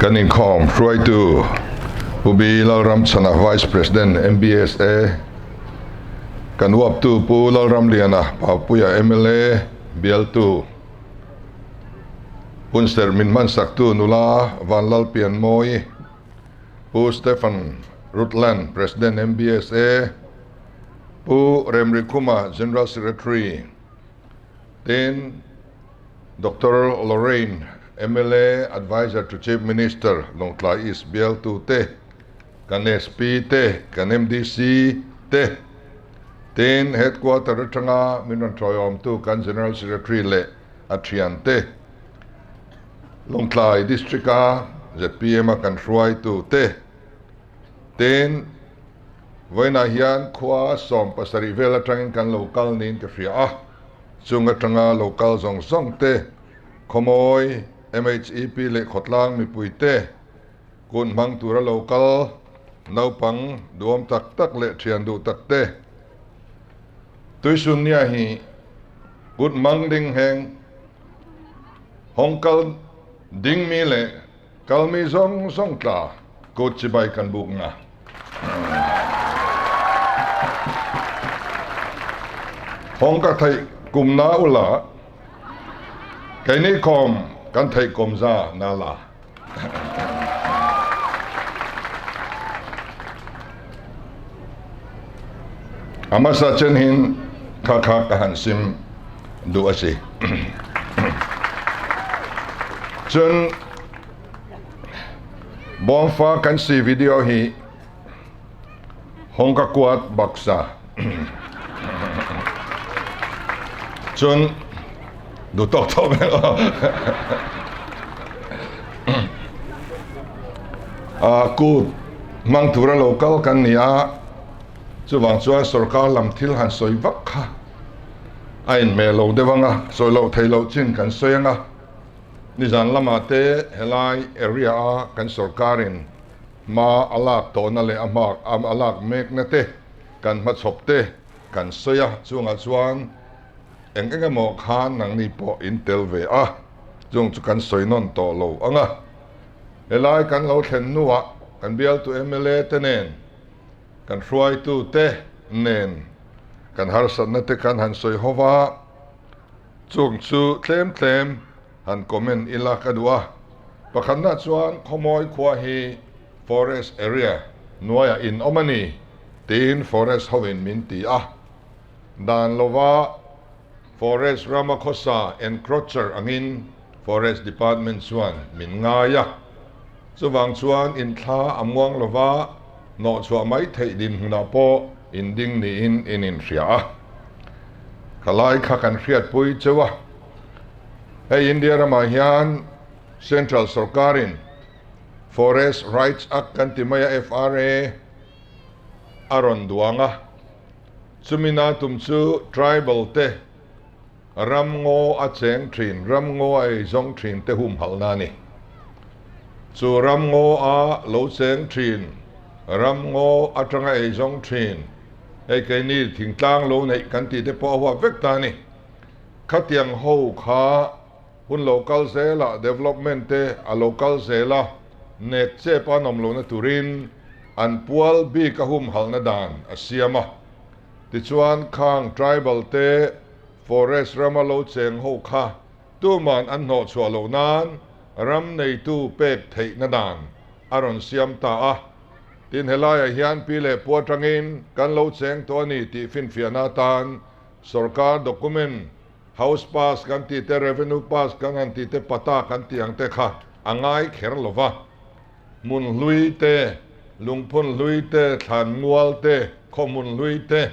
Kan inkhawm hruaitu Pu B Lalramchhana Vice President MBSA, kan uaptu Pu Lalramliana Paupuia mla bialtu, Hunserh min hmansaktu nula Vanlalpianmawi, Pu Stephen Rutland President MBSA, Pu Remrikhuma General Secretary, Tin, Doctor Lorraine, mla Adviser to Chief Minister, Lawngtlai East bialtu te, kan SP te, kan MDC te, tin Headquarter atanga min rawn tawiawmtu kan General Secretary leh a thian te, Lawngtlai District-a zpm a kan hruaitu te, tin vawiinah hian khua 17 vel atangin kan lo kal niin ka hria a. Chung atanga lo kal zawng zawng te, Khawmawi, MHEP leh khawtlang mipui te, kun hmang tura lo kal naupang duhawm tak tak leh thian duh tak te, Tuisunnia hi kut hmang ding heng hawng kal ding mi leh kal mi zawng zawng tla kut chibai kan buk na. Hawng ka theih kum na ula, keini khawm kan theih kum za na la. A hmasa chen hin kha kha ka han sim duh a si. Cun Bawngfa kan si video hi hong ka kuat baksa. Cun duh tawk tawk men kut hmang tura lo kal kan ni a, chuvang chuan sorkar lam thil han sawi vak kha a inhmeh lo deuh ang a, sawi loh theih loh chin kan sawi ang a. Nizan lamah te helai area a kan sorkarin hma a lak tawhna leh a hma a lak mekna te kan hmachhawp te kan sawi a, chungah chuan eng eng emaw khan nangni pawh in tel ve a, chung chu kan sawi nawn tawh lo ang a. Helai kan lo thlen hnuah kan bialtu mla te nen kan hruaitu te nen kan harsatna te kan han sawi ho va. Chung chu tlem tlem han comment ila ka duh a, pakhatna chuan Khawmawi khua hi forest area hnuaiah in awm a ni tiin forest hoin min ti a, dan lova forest rama khawsa encroacher angin forest department chuan min ngai a, chuvang chuan inthla a muang lova hnawhchhuah mai theih dinhmunah pawh in ding niin in inhria a. Ka lai kha kan hriatpui cheu a, hei India ramah hian Central sorkarin Forest Rights Act kan ti mai a, FRA, a rawn duang a, chumi na tum chu tribal te ram ngaw a cheng thin, ram ngaw a eizawng thin te humhalhna a ni. Chu ram ngaw a lo cheng thin, ram ngaw atanga eizawng thin, Hei keini thingtlang lo neih kan tih te pawh a huap vek ta a ni. Khatiang ho kha hun lo kal zelah development te a lo kal zel a, nek chep a nawm lohna turin an pual bik a humhalhna dan a siam a. Tichuan khang tribal te forest rama lo cheng ho kha tuman an hnawhchhuah loh nan ram neitu pek theihna dan a rawn siam ta a. Tin, helaiah hian pi leh pu atangin kan lo cheng tawh a ni tih finfiahna atan sorkar document, house pass kan tih te, revenue pass kan han tih te, pata kan tih ang te kha a ngai kher lo va. Hmun hlui te, lungphun hlui te, thlan ngual te, khaw hmun hlui te,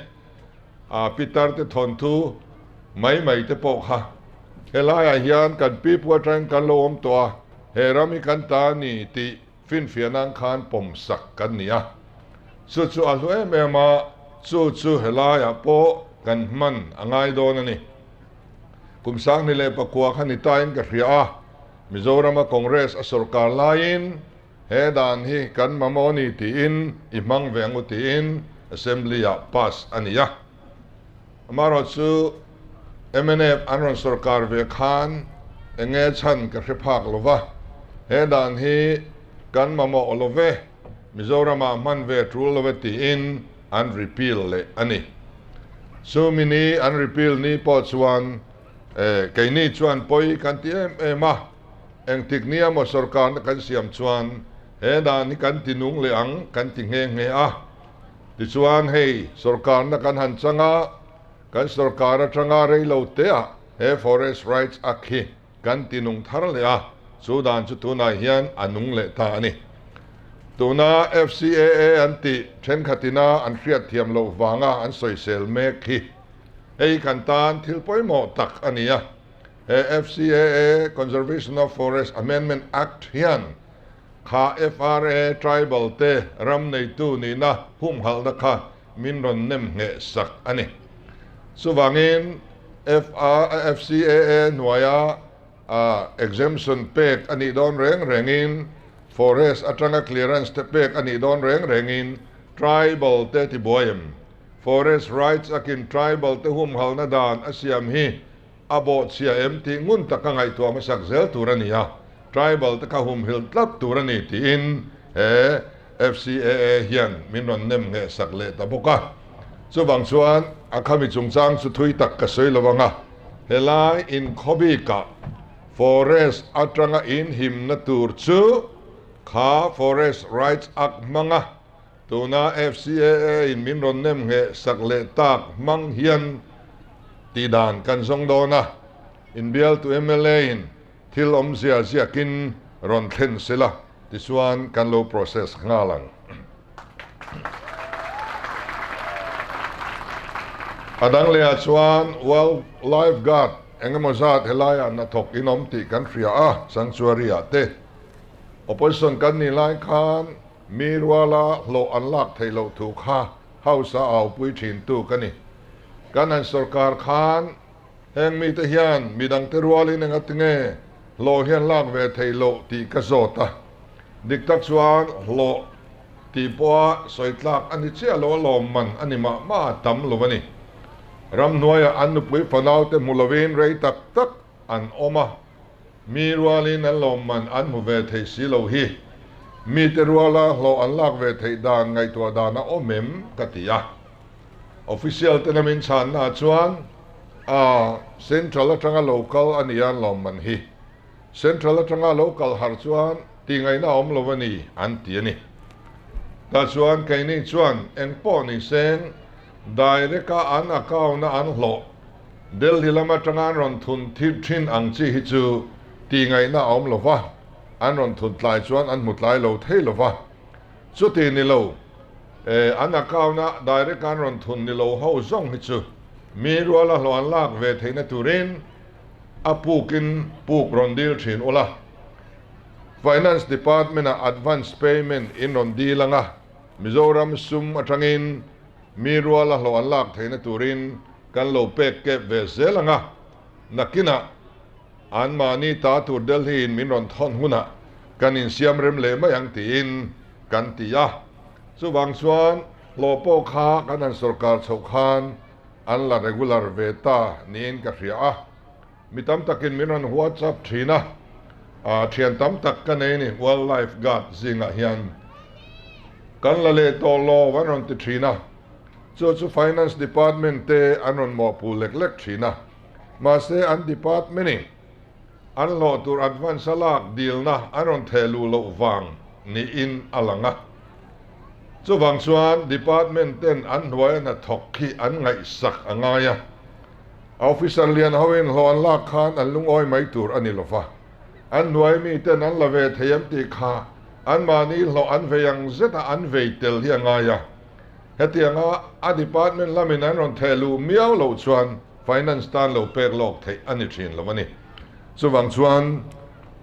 a pitar te thawnthu mai mai te pawh kha helaiah hian kan pi pu atangin kan lo awm tawh a, he ram hi kan ta a ni tih Finfiah nan khan pawmsak kan ni a, chu chu a hlu em em a, chu chu helaiah pawh kan hman a ngai dawn a ni. Kum 2009 kha ni tain ka hria a, Mizorama Congress a sawrkar laiin he dan hi kan mamawh a ni tiin i hmang ve ang u tiin Assembly-ah pass a ni a. Amaherawhchu mnf an rawn sawrkar ve khan eng nge chhan ka hre phak lo va, he dan hi. kan mamawh lo ve, Mizoramah hman ve tul lo ve tiin an repeal leh a ni. Chumi ni an repeal ni pawh chuan keini chuan pawi kan ti em em a, engtik nia maw sorkarna kan siam chuan he dan hi kan ti nung leh ang kan ti nghe nghe a. Tichuan hei sorkarna kan han chang a, kan sorkar atanga rei lo teah he Forest Rights Act hi kan ti nung thar leh a, chu dan chu tunah hian a nung leh ta a ni. Tuna FCAA an tih thenkhatina an hriatthiam loh vanga an sawisel mek hi hei kan tan thil pawimawh tak a ni a. He FCAA, Conservation of Forest Amendment Act, hian kha FRA tribal te ram neitu nihna humhalhna kha min rawn nem ngheh sak a ni. Chuvangin FCAA hnuaia exemption pek a nih dawn reng rengin, forest atanga clearance te pek a nih dawn reng rengin tribal te tibuai em? Forest Rights Act-in tribal te humhalhna dan a siam hi a bawhchhia em tih ngun taka ngaihtuah hmasak zel tur a ni a, tribal te kha humhil tlat tur a ni tiin he FCAA hian min rawn nem ngheh sak leh ta bawk a. Chuvang chuan a khami chungchang chu thui tak ka sawi lo ang a, helai inkhaw bikah forest atanga inhimna tur chu kha Forest Rights Act hmanga Tuna FCAA in min rawn nem ngheh sak leh tak hmang hian tih dan kan zawng dawn a, inbialtu mla in thil awmzia ziakin rawn thlen sela tichuan kan lo process nghal ang. A dang lehah chuan Wild Life Guard engemaw zat helaiah hnathawk in awm tih kan hria a, sanctuary ah te opposition kan nih lai khan Mi ruala hlawh an lak theih loh thu kha House a aupui thintu ka ni. Kan han sorkar khan heng mite hian midangte rualin enga tinge hlawh hi an lak ve theih loh tih ka zawt a. Dik tak chuan hlawh tih pawha sawi tlak a ni chiah lo a lawmman a ni mah mah a tam lo a ni. Ramhnuaiah an nupui fanaute hmu lovin rei tak tak an awm a. Mi rualin an lawmman an hmu ve thei si lo hi mite ruala hlawh an lak ve theih dan ngaihtuah dan a awm em? ka ti a. Official te lamin chhanna chuan a Central atanga lo kal a nia an lawmman hi. Central atanga lo kal har chuan tih ngaihna a awm lo a ni an ti a ni. Tah chuan keini chuan engpawh ni seng direct a an account a an hlawh Delhi lam atanga an rawn thun thip thin ang chi hi chu tih ngaihna a awm lo va, an rawn thun tlai chuan an hmu tlai lo thei lo va. Chuti ni lo, e, an account a direct an rawn thun ni lo ho zawng hi chu mi ruala hlawh an lak ve theihna turin a pukin puk rawn dil thin ula. Finance Department ah advance payment in rawn dil anga Mizoram sum atangin mi ruala hlawh an lak theihna turin kan lo pek kep ve zel ang a, nakinah anmahni ta tur Delhi-in min rawn thawn hunah kan insiam rem leh mai ang tiin kan ti a. Chuvang chuan hlawh pawh kha kan han sorkar chhoh khan an la regular ve ta niin ka hria a. Mi tam takin min rawn WhatsApp thin a, thian tam tak ka nei ni Wildlife Guard zingah hian kan la leh tawh lo an rawn ti thin a, chu chu Finance Department te an rawn mawhpuh lek lek thin a, mahse an department in an hlawh tur advance a lak dilna an rawn theh luh loh vang niin a lang a. Chuvang chuan department ten an hnuaia hnathawk khi an ngaihsak a ngai a. Officer lian hoin hlawh an lak khan an lungawi mai tur a ni lo va, an hnuai miten an la ve thei em tih kha anmahni hlawh an vei ang zeta an vei tel hi a ngai a. Hetianga a department lamin an rawn theh luh miau loh chuan finance tan lo pek lawk theih a ni thin lo a ni. Chuvang chuan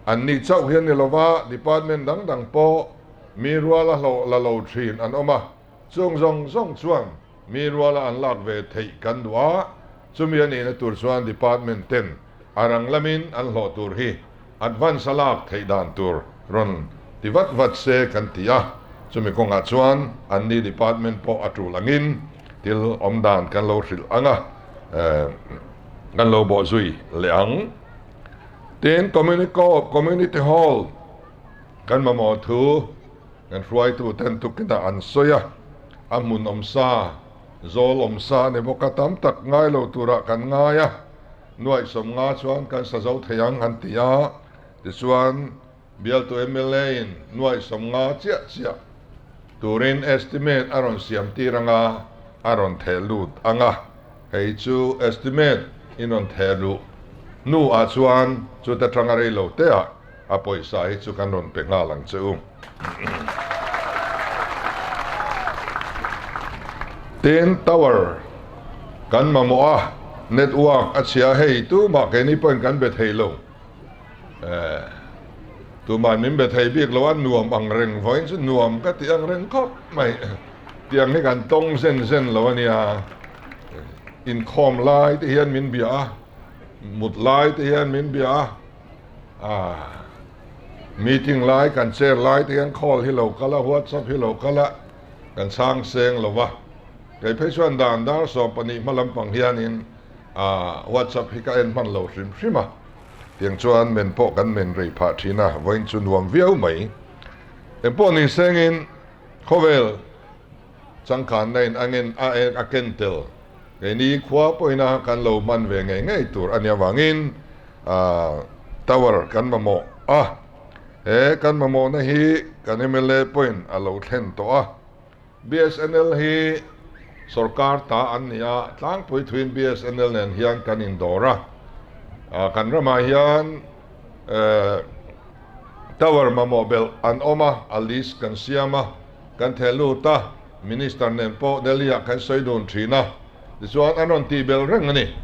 an ni chauh hi a ni lo va, department dang dang pawh mi ruala hlawh la lo thin an awm a, chung zawng zawng chuan Mi ruala an lak ve theih kan duh a, chumi a nihna tur chuan department ten a rang lamin an hlawh tur hi advance a lak theih dan tur rawn ti vat vat se kan ti a, chumi kawngah chuan anni department pawh a tul angin thil awm dan kan lo hrilh ang a, kan lo bawhzui leh ang. Tin, Community Hall. Kan mamawh thu kan hruaituten tukinah an sawi a, a hmun awmsa, zawl awmsa a ni bawk a, tam tak ngai lo turah kan ngai a, nuaih 50 chuan kan sa zo thei ang an ti a, tichuan bialtu mla in nuaih 50 chiah chiah turin estimate a rawn siam tir ang a, a rawn theh lut ang a, hei chu estimate in rawn theh luh hnu ah chuan chuta tanga rei lo te ah a pawisa hi chu kan rawn pe nghal ang che u. Tin, tower kan mamawh a, network a chhia hei tumah keini pawhin kan be thei lo. Tumah min be thei bik lo a, nuam ang reng vawiin chu nuam ka ti ang reng khawp mai. Tiang hi kan tawng zen zen lo a nia. Inkhawm lai te hian min bia a, mut lai te hian min bia a. Ah, meeting lai kan chair lai te hian call hi lo kal a, whatsapp hi lo kal a, kan chhang seng lo va. Kei phei chuan dan dar 12 hma lampang hianin ah whatsapp hi ka en hman lo hrim hrim a. Tiang chuan men pawh kan men rei phah thin a, vawiin chu nuam viau mai. Engpawh ni sengin khawvel changkanna in angin a a ken tel. Keini khua pawhina kan lo hman ve ngei ngei tur a nih avangin tower kan mamawh a, he kan mamawhna hi kan mla pawhin a lo thlen tawh a. BSNL hi sorkar ta an ni a, tlangpui thuin BSNL nen hian kan indawr a. Kan ramah hian tower mamawh belh an awm a, a list kan siam a. Kan theh lut a, Minister nen pawh Delhi ah kan sawi dun thin a, tichuan an rawn tih belh reng a ni.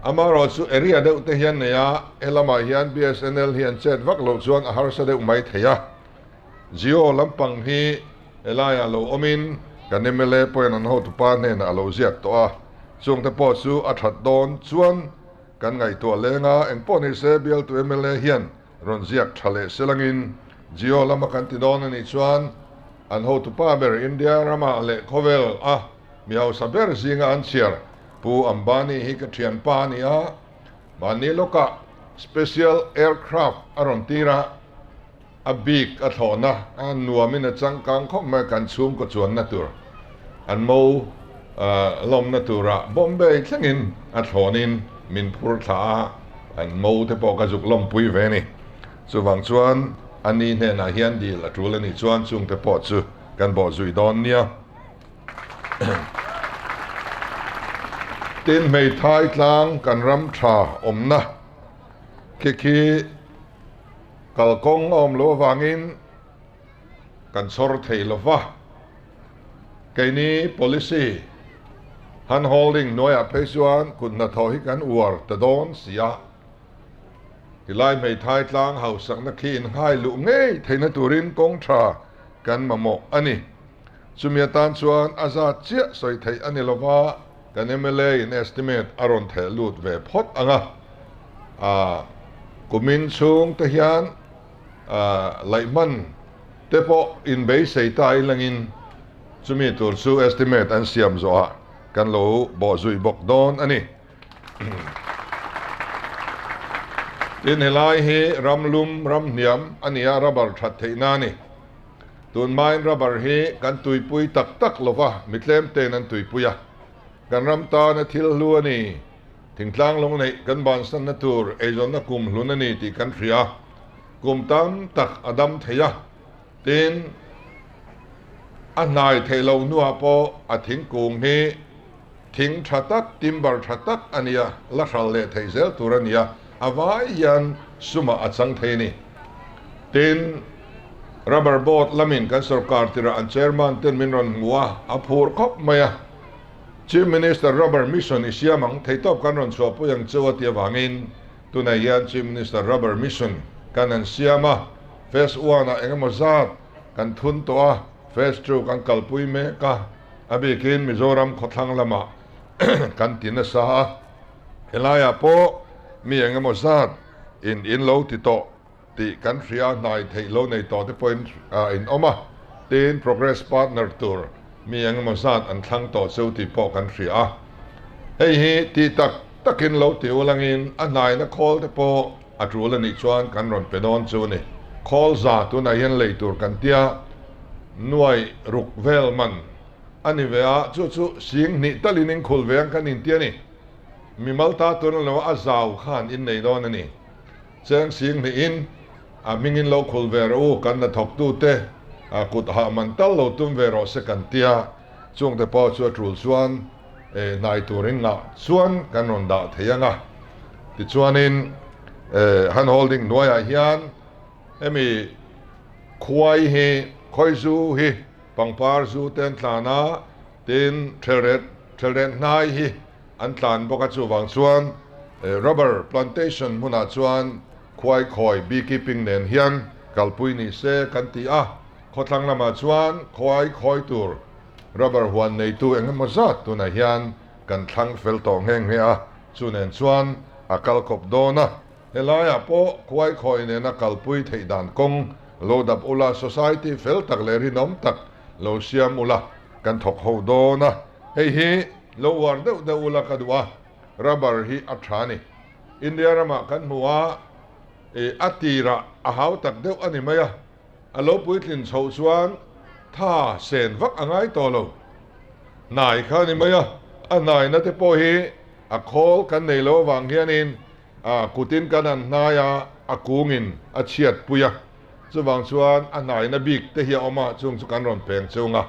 Amaherawh chu area deuh te hian nei a, helamah hian BSNL hi an chet vak loh chuan a harsa deuh mai thei a. Jio lampang hi helaiah lo awmin kan mla pawhin an hotupa hnenah a lo ziak tawh a, chungte pawh chu a that dawn chuan kan ngaihtuah leng a, engpawh nise bialtu mla hian Rawn ziak tha leh selangin Jio lama kan ti dawn a nih chuan an hotupa ber India ramah leh khawvel a mi hausa ber zinga an chhiar Pu Ambani hi ka thianpa a ni a, mahni lawkah special aircraft a rawn tir a, a bik a thlawhna a nuamin a changkang khawp mai kan chhungkaw chuanna tur an mo lawmna turah Bombay thlengin a thlawnin min phur thla a, an mo te pawh ka zuk lawmpui ve a ni. Chuvang chuan a ni hnenah hian dil a tul a nih chuan chungte pawh chu kan bawh zui dawn nia. Tin, hmeithai tlang kan ram tha awmna khi khi kalkawng a awm loh avangin kan chhawr thei lo va. Keini policy hand holding hnuaiah phei chuan kut hnathawh hi kan uar ta dawn si a. Tilai hmeithai tlang hausakna khi inhai luh ngei theihna turin kawng tha kan mamawh a ni. Chumi atan chuan a zat chiah sawi theih a ni lo va, kan mla in estimate a rawn theh lut ve phawt ang a. A kumin chhung te hian Laihman te pawh inbeisei ta ilangin chumi tur chu estimate an siam zawhah kan lo bawhzui bawk dawn a ni. Tin, helai hi ram lum, ram hniam a ni a, rubber that theihna a ni. Tunhmain rubber hi kan tuipui tak tak lova, mi tlem tein an tuipui a. Kan ram tana thil hlu a ni. Thingtlang lawng neih kan bansanna tur eizawnna kum hlun a ni tih kan hria. Kum tam tak a dam thei a, tin a hnai theih loh hnuah pawh a thingkung hi thing tha tak, timber tha tak a nia, la hral leh theih zel tur a nia, a vai hian sumah a chang thei a ni. Tin, Rubber Board lamin kan sorkar tirah an chairman ten min rawn hmu a, a phur khawp mai a. Chief Minister Rubber Mission i siam ang, theihtawp kan rawn chhuahpui ang cheu a ti avangin tunah hian Chief Minister Rubber Mission kan han siam a, Phase one ah engemaw zat kan thun tawh a, Phase two kan kalpui mek a, a bikin Mizoram khawthlang lamah kan ti nasa a, helaiah pawh mi engemaw zat in in lo ti tawh tih kan hria, hnai theih lo nei tawh te pawhin in awm a, tin progress partner tur mi engemaw zat an thlang tawh cheu tih pawh kan hria a. Hei hi tih tak takin lo ti ulangin a hnaina khawl te pawh a tul a nih chuan kan rawn pe dawn chu a ni. Khawl za tunah hian lei tur kan tia, nuai ruk vel man a ni ve a, chu chu sing hnih talin in khul ve ang kan inti a ni. Mimal ta tun lo a zau khan in nei dawn a ni. Cheng sing hnihin a hmingin lo khul ve rawh u, kan hnathawktute kut hah man tal lo tum ve rawh se kan tia, chungte pawh chu a tul chuan hnai turin ngah chuan kan rawn dah thei ang a. Tichuanin hand holding hnuaiah hian hemi khuai hi, khawi zu hi pangpar zu te an tlan a, tin thelret thelret hnai hi an tlan bawk a, chuvang chuan rubber plantation hmunah chuan khuai khawi beekeeping nen hian kalpui ni se kan ti a, khawthlang lamah chuan khuai khawi tur rubber huan neitu eng emaw zat tunah hian kan thlang fel tawh nghe nghe a, chu nen chuan a kal kawp dawn a, helaiah pawh khuai khawi nena kalpui theih dan kawng lo dap ula, society fel tak leh rinawm tak lo siam ula kan thawk ho dawn a, hei hi lo uar deuh deuh ula ka duh a, rubber hi a tha a ni. India ramah kan hmu a, ih a tirah a hau tak deuh a ni mai a, a lo puitlin chhoh chuan tha sen vak a ngai tawh lo. Hnai kha a ni mai a, a hnaina te pawh hi a khawl kan nei lo avang hianin a kutin kan han hnai a, a kungin a chhiat pui a, chuvang chuan a hnaina bik te hi a awm a, chung chu kan rawn peng chung a,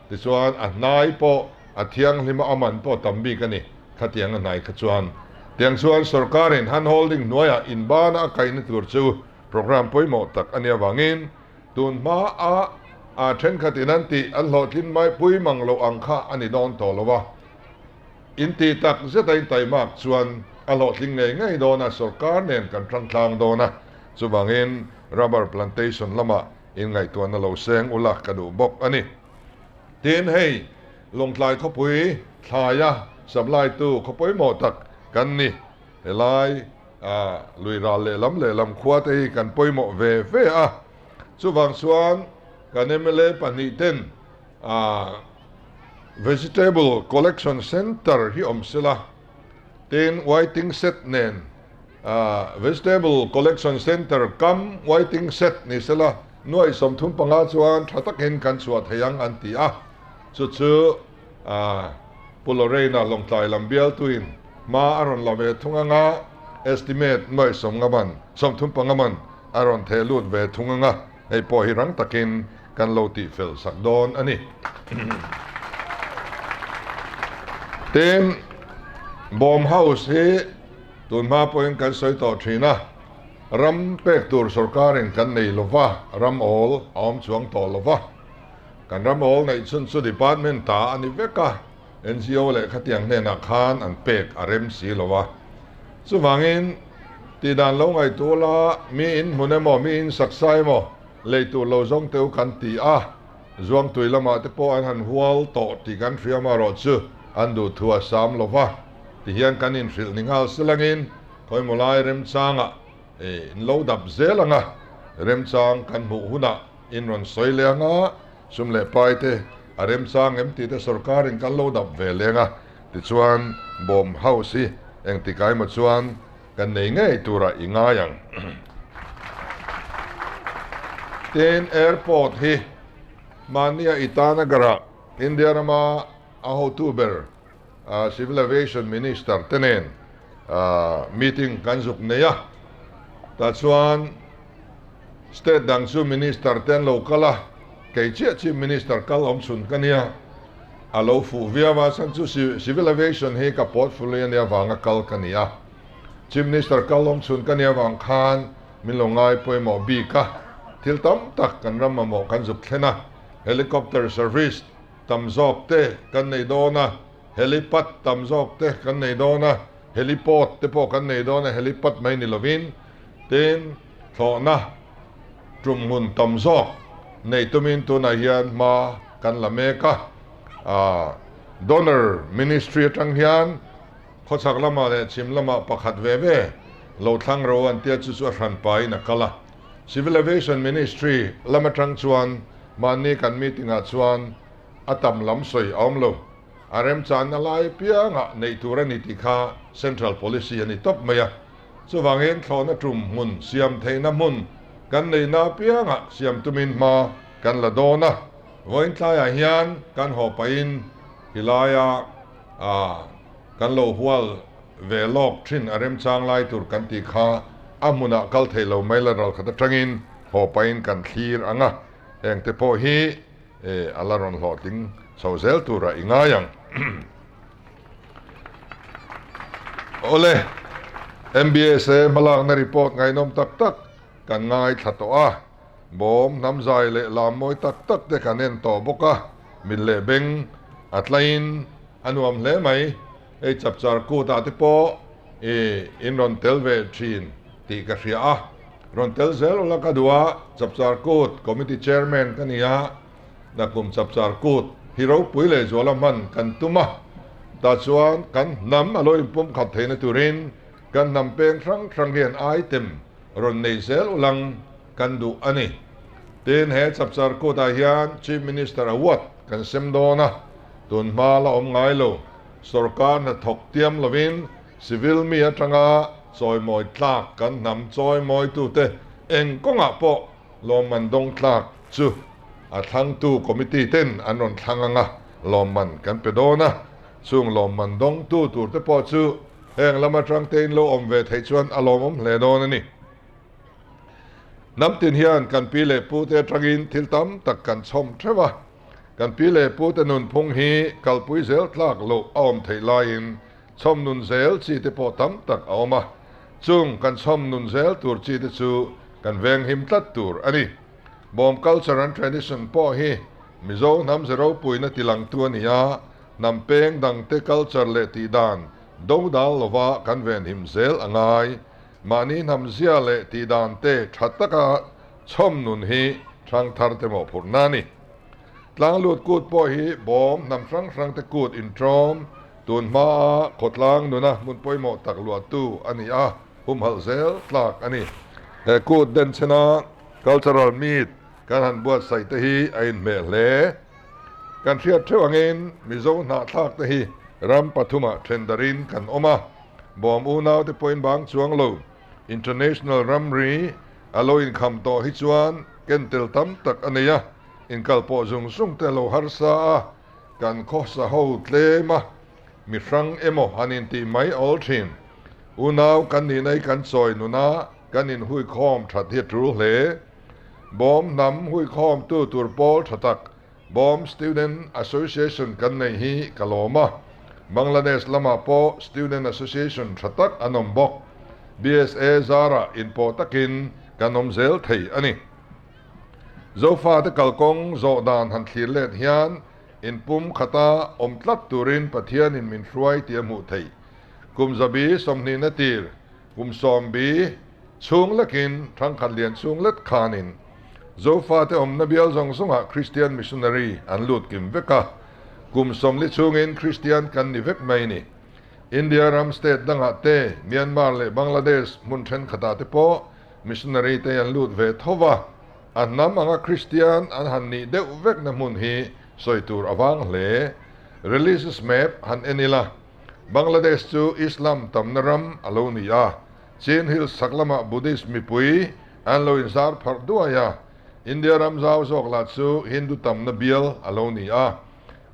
tichuan a hnai pawh a thianghlim a, a man pawh tam bik a ni, khatiang a hnai kha chuan. Tiang chuan sorkarin hand holding hnuaiah inbana a kaihna tur chu Programme pawimawh tak a nih avangin tun hma a a thenkhatin an tih an hlawhtlin mai pui mang loh ang kha a ni dawn tawh lo a. In tih tak zeta in taimak chuan a hlawhtling ngei ngei dawn a, sorkar nen kan tangtlang dawn a, chuvangin rubber plantation lamah in ngaihtuahna lo seng ula ka duh bawk a ni. Tin, hei Lawngtlai khawpui thlaia supply tu khaw pawimawh tak kan ni. Helai lui ral lehlam lehlam khua te hi kan pawimawh ve ve a, chuvang chuan kan mla pahnih ten Vegetable Collection Centre hi awm sela, tin waiting shed nen Vegetable Collection Centre kam waiting shed ni sela nuaih 35 chuan tha takin kan chhuah thei ang an ti a, chu chu Pu Lorraine-a Lawngtlai lam bialtuin hma a rawn la ve thung ang a, estimate nuaih sawmnga man, 35 man a rawn theh lut ve thung ang a, hei pawh hi rang takin kan lo tihfel sak dawn a ni. Tin, Bawm House hi tun hma pawhin kan sawi tawh thin a, ram pek tur sorkarin kan nei lova, ram awl a awm chuang tawh lova, Kan ram awl neih chhun chu department ta a ni vek a, NGO leh khatiang hnenah khan an pek a rem si lo a. Chuvangin, tihdan lo ngaihtuah la, mi in hmun emaw, mi in saksa emaw lei tur lo zawng teu kan ti a, Zuangtui lamah te pawh an han hual tawh tih kan hria marawh chu an duh thu a sam lo va, tihian kan inhrilh ni nghal silangin khawimaw lai remchangah in lo dap zel ang a, remchang kan hmuh hunah In rawn sawi leh ang a, sum leh pai te a remchang em tih te sorkarin kan lo dap ve leng a, tichuan Bawm House hi engtikah emaw chuan kan nei ngei turah i ngai ang. Tin, Airport hi mahnia Itanagar-ah India rama a hotu ber Civil Aviation Minister te nen meeting kan zuk nei a, tah chuan State dang chu Minister te an lo kal a, kei chiah Chief Minister kal awm chhun ka nia, a lo fuh viau a, chhan chu Civil Aviation hi ka portfolio a nia vanga kal ka ni a, Chief Minister kal awm chhun ka nia vang khan min lo ngai pawimawh bik a, thil tam tak kan ram mamawh kan zuk thlen a, Helicopter service tam zawk te kan nei dawn a, helipad tam zawk te kan nei dawn a, heliport te pawh kan nei dawn a, helipad mai ni lovin tin thlawhna tum hmun tam zawk nei tumin tunah hian hma kan la mek a, ah donor ministry atang hian khawchhak lamah leh chhim lamah pakhat ve ve lo thlang ro an tia chu chu a hran pahin a kal a, Civil Aviation Ministry lam atang chuan mahni kan meeting ah chuan a tam lam sawi a awm lo. A remchanna lai piangah neih tur a ni tih kha Central Policy a ni tawp mai a. Chuvangin thlawhna tum hmun siam theihna hmun kan neihna apiangah siam tumin hma kan la dawn a. Vawiin tlaiah hian kan haw pahin hilaia kan lo hual ve lawk thin a remchang lai tur kan tih kha a hmunah kal thei lo mai la ralkhat atangin haw pahin kan thlir ang a, hengte pawh hi a la rawn hlawhtling chho zel turah i ngai ang. Awle, MBSA hmalakna report ngaihnawm tak tak kan ngaithla tawh a. Bawm hnam zai leh lam mawi tak tak te kan en tawh bawk a, mit leh beng a tlaiin a nuam hle mai. Hei chapchar kutah te pawh i in rawn tel ve thin tih ka hria a, rawn tel zel ula ka duh a, chapchar kut committee chairman ka ni a, nakum chapchar kut hi ropui leh zuala hman kan tum a, tah chuan kan hnam a lo inpumkhat theihna turin kan hnam peng hrang hrang hian item rawn nei zel ulang kan duh a ni. Tin, he chapchar kutah hian Chief Minister Award kan sem dawn a, tun hma la awm ngai lo. Sorkar hnathawk tiam lovin civil mi atanga chawimawi tlak kan hnam chawimawitute eng kawngah pawh lawmman dawng tlak chu a thlangtu committee ten an rawn thlang anga lawmman kan pe dawn a, chung lawmman dawngtu turte pawh chu Heng lam atang tein lo awm ve theih chuan a lawmawm hle dawn a ni. Hnam tin hian kan pi leh pute atangin thil tam tak kan chhawm theuh a. Kan pi leh pute nunphung hi kalpui zel tlak loh a awm theih laiin chhawm nun zel chi te pawh tam tak a awm a. Chung kan chhawm nun zel tur chi te chu kan venghim tlat tur a ni. Bawm culture and tradition pawh hi Mizo hnam ze ropuina tilangtu a ni a, Hnam peng dangte culture leh tihdan dodal lova kan venhim zel a ngai. Mahni hnamzia leh tihdan te tha taka chhawm nun hi hrangthar te mawhphurhna a ni. Tlanglut kut pawh hi bawm hnam hrang hrang te kut intawm tun hmaa khawtlang nuna hmun pawimawh tak luahtu a ni a, humhalh zel tlak a ni. He kut denchhena cultural meet kan han buatsaih te hi a inhmeh hle. Kan hriat theuh angin Mizo hnahthlak te hi ram pathumah then darin kan awm a, bawm unau te pawhin bang chuang lo. International ramri a lo inkham tawh hi chuan ken tel tam tak a nei a, inkal pawh zung zung te a lo harsa a, kan khawsa ho tlem a, mi hrang emaw han intih mai awl thin. Unau kan nihna hi kan chawi nuna kan inhuikhawm that hi a tul hle. Bawm hnam huikhawmtu tur pawl tha tak Bawm Student Association kan nei hi ka lawm a. Bangladesh lamah pawh Student Association tha tak an awm bawk. BSA zarah inpawh takin kan awm zel thei a ni. Zofate kalkawng zawh dan han thlir let hian inpum khata awm tlat turin Pathianin min hruai tih a hmuh theih. Kum zabi sawmhnihna tir Kum sawmbi chhung lekin thangkhat lian chhung let khanin Zofate awmna bial zawng zawngah Kristian missionary an lut kim vek a, kum sawmli chhungin Kristian kan ni vek mai ni. India ram state dangah te, Myanmar leh Bangladesh hmun thenkhatah te pawh missionary te an lut ve tho va, a hnam anga Kristian an han nih deuh vekna hmun hi sawi tur a vang hle. Religious map han en ila. Bangladesh chu Islam tamna ram a lo ni a, Chin Hills chhak lamah Buddhist mipui an lo inzar pharh duai a, India ram zau zawk lah chu Hindu tamna bial a lo ni a.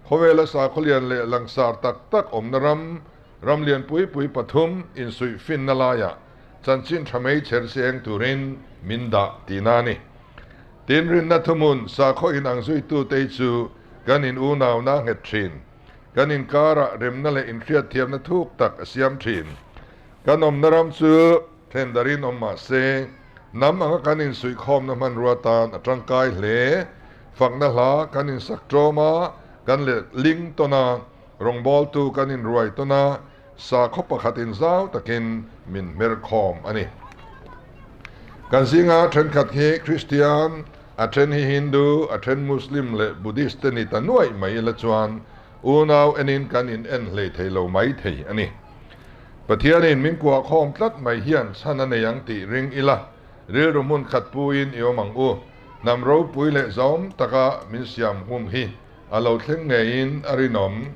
Khawvela sakhaw lian leh langsar tak tak awmna ram, ram lian pui pui pathum insuih finna laiah chanchin tha mai chher cheng turin min dah tihna a ni. Tin, rinna thuhmun sakhaw inang zuitute hi chu kan in unauna nghet thin. Kan inkarah remna leh inhriatthiamna thuk tak a siam thin. Kan awmna ram chu then darin awm mah se, hnam anga kan insuihkhawmna hmanrua tan a tangkai hle. Fakna hla kan insak tawm a, kan leh ling tawn a, rawngbawltu kan inruai tawn a, sakhaw pakhat inzau takin min hmer khawm a ni. Kan zinga thenkhat hi Kristian, a then hi Hindu, a then Muslim leh Buddhist te ni ta nuaih mai ila chuan unau enin kan in en hlei thei lo mai thei a ni. Pathianin min kuah khawm tlat mai hian chhan a nei ang tih ring ila rilru hmun khat puiin i awm ang u. Hnam ropui leh zawm taka min siam hun hi a lo thleng ngeiin a rinawm.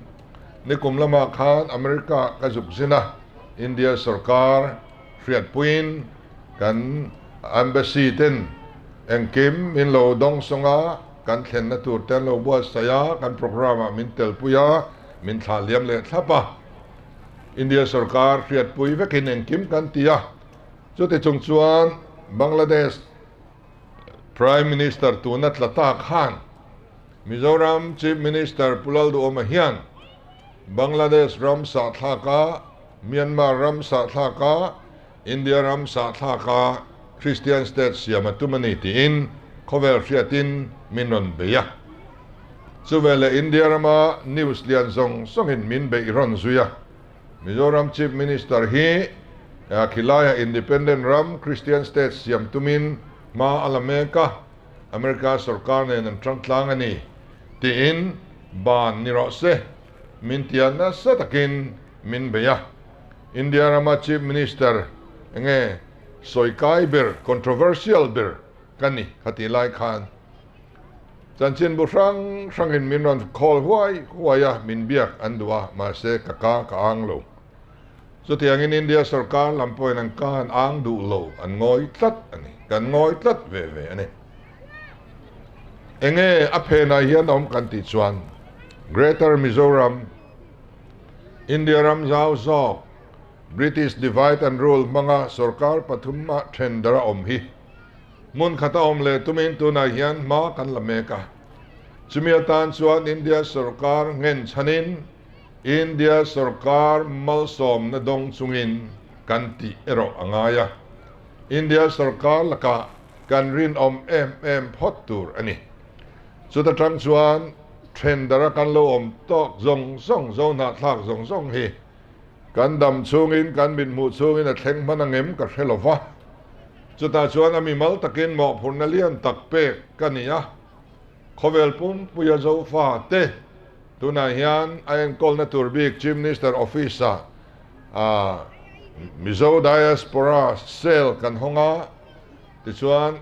Nikum lamah khan America ka zuk zin a, India sorkar hriatpuiin kan Embassy ten. Engkim min lo dawngsawng a, kan thlenna tur te an lo buatsaih a, kan programme ah min telpui a, min thlah liam leh thlap a. India sorkar hriatpui vekin engkim kan ti a, chuti chung chuan Bangladesh Prime Minister tuna tla ta khan Mizoram Chief Minister Pu Lalduhawma hian Bangladesh ram sahthlak a, Myanmar ram sahthlak a, India ram sahthlak a Christian state siam a tum a ni tiin khawvel hriatin min rawn bei a. Chuveleh India rama news lian zawng zawngin min beih rawn zui a. Mizoram Chief Minister hi khilaiah independent ram Christian state siam tumin hma a la mek a, America sorkar nen an tang tlang a ni tiin ban ni rawh se min tia nasa takin min bei a. India rama Chief Minister enge sawi kai ber, controversial ber ka ni kha tih lai khan chanchinbu hrang hrangin min rawn call huai huai a, min biak an duh a, mahse ka ka ka ang lo. Chutiangin India sorkar lam pawhin an ka an ang duh lo, an ngawi tlat a ni, kan ngawi tlat ve ve a ni. Enge a phenah hian awm kan tih chuan Greater Mizoram, India ram zau zawk British divide and rule hmanga sorkar pathum-a then dar a awm hi hmun khata awm leh tumin tunah hian hma kan la mek a. Chumi atan chuan India sorkar nghen chhanin India sorkar malsawmna dawng chungin kan tih erawh a ngai a. India sorkar lakah kan rinawm em em phawt tur a ni. Chuta tang chuan then dara kan lo awm tawk zawng zawng, zo hnahthlak zawng zawng hi kan dam chhungin, kan mithmuh chhungin a thleng hman angem ka hre lo va. Chutah chuan a mimal takin mawhphurhna lian tak pek ka ni a, khawvel pumpuia Zofa te tunah hian a enkawlna tur bik Chief Minister Office-ah Mizo Diaspora Cell kan hawng a, tichuan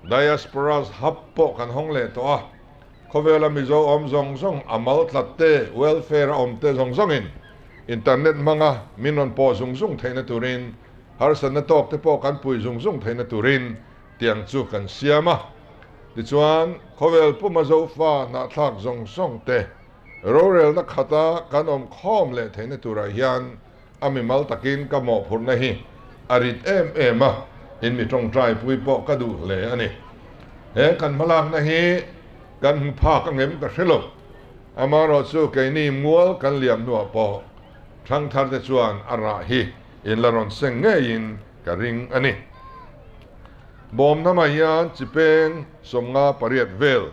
Diasporas Hub pawh kan hawng leh tawh a, khawvela Mizo awm zawng zawng a mal tlat te, welfare a awm te zawng zawngin internet hmanga min rawn pawh zung zung theihna turin, harsatna tawk te pawh kan pui zung zung theihna turin tiang chu kan siam a. Tichuan, khawvel puma Zofa hnahthlak zawng zawng te rorelna khata kan awm khawm leh theihna turah hian A mimal takin ka mawhphurhna hi a rit em em a, in mi tawngtai pui pawh ka duh hle a ni. He kan hmalakna hi kan hmu phak angem ka hre lo. Amaherawhchu keini mual kan liam hnuah pawh thangthar te chuan a rah hi in la rawn seng ngeiin ka ring a ni. Bawm hnamah hian chi peng 58 vel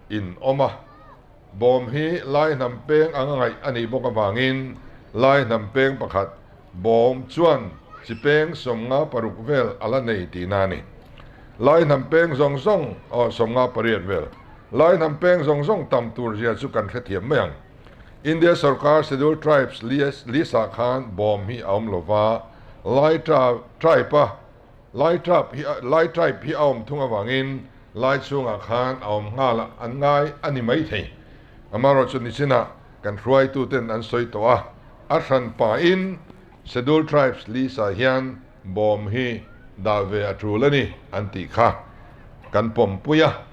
in awm a. Bawm hi Lai hnam peng anga ngaih a nih bawk avangin Lai hnam peng pakhat bawm chuan chi peng 56 vel a la nei tihna a ni. Lai hnam peng zawng zawng, aw 58 vel, Lai hnam peng zawng zawng tam tur zia chu kan hrethiam mai ang. India sorkar Scheduled Tribes list ah khan bawm hi a awm lova, Lai tribe a Lai tribe hi Lai tribe hi a awm thung avangin Lai chhungah khan a awm nghal a, an ngai a ni maithei. Amaherawhchu nichinah kan hruaituten an sawi tawh a, a hran pahin Scheduled Tribes list-ah hian bawm hi dah ve a tul a ni an tih kha kan pawmpui a.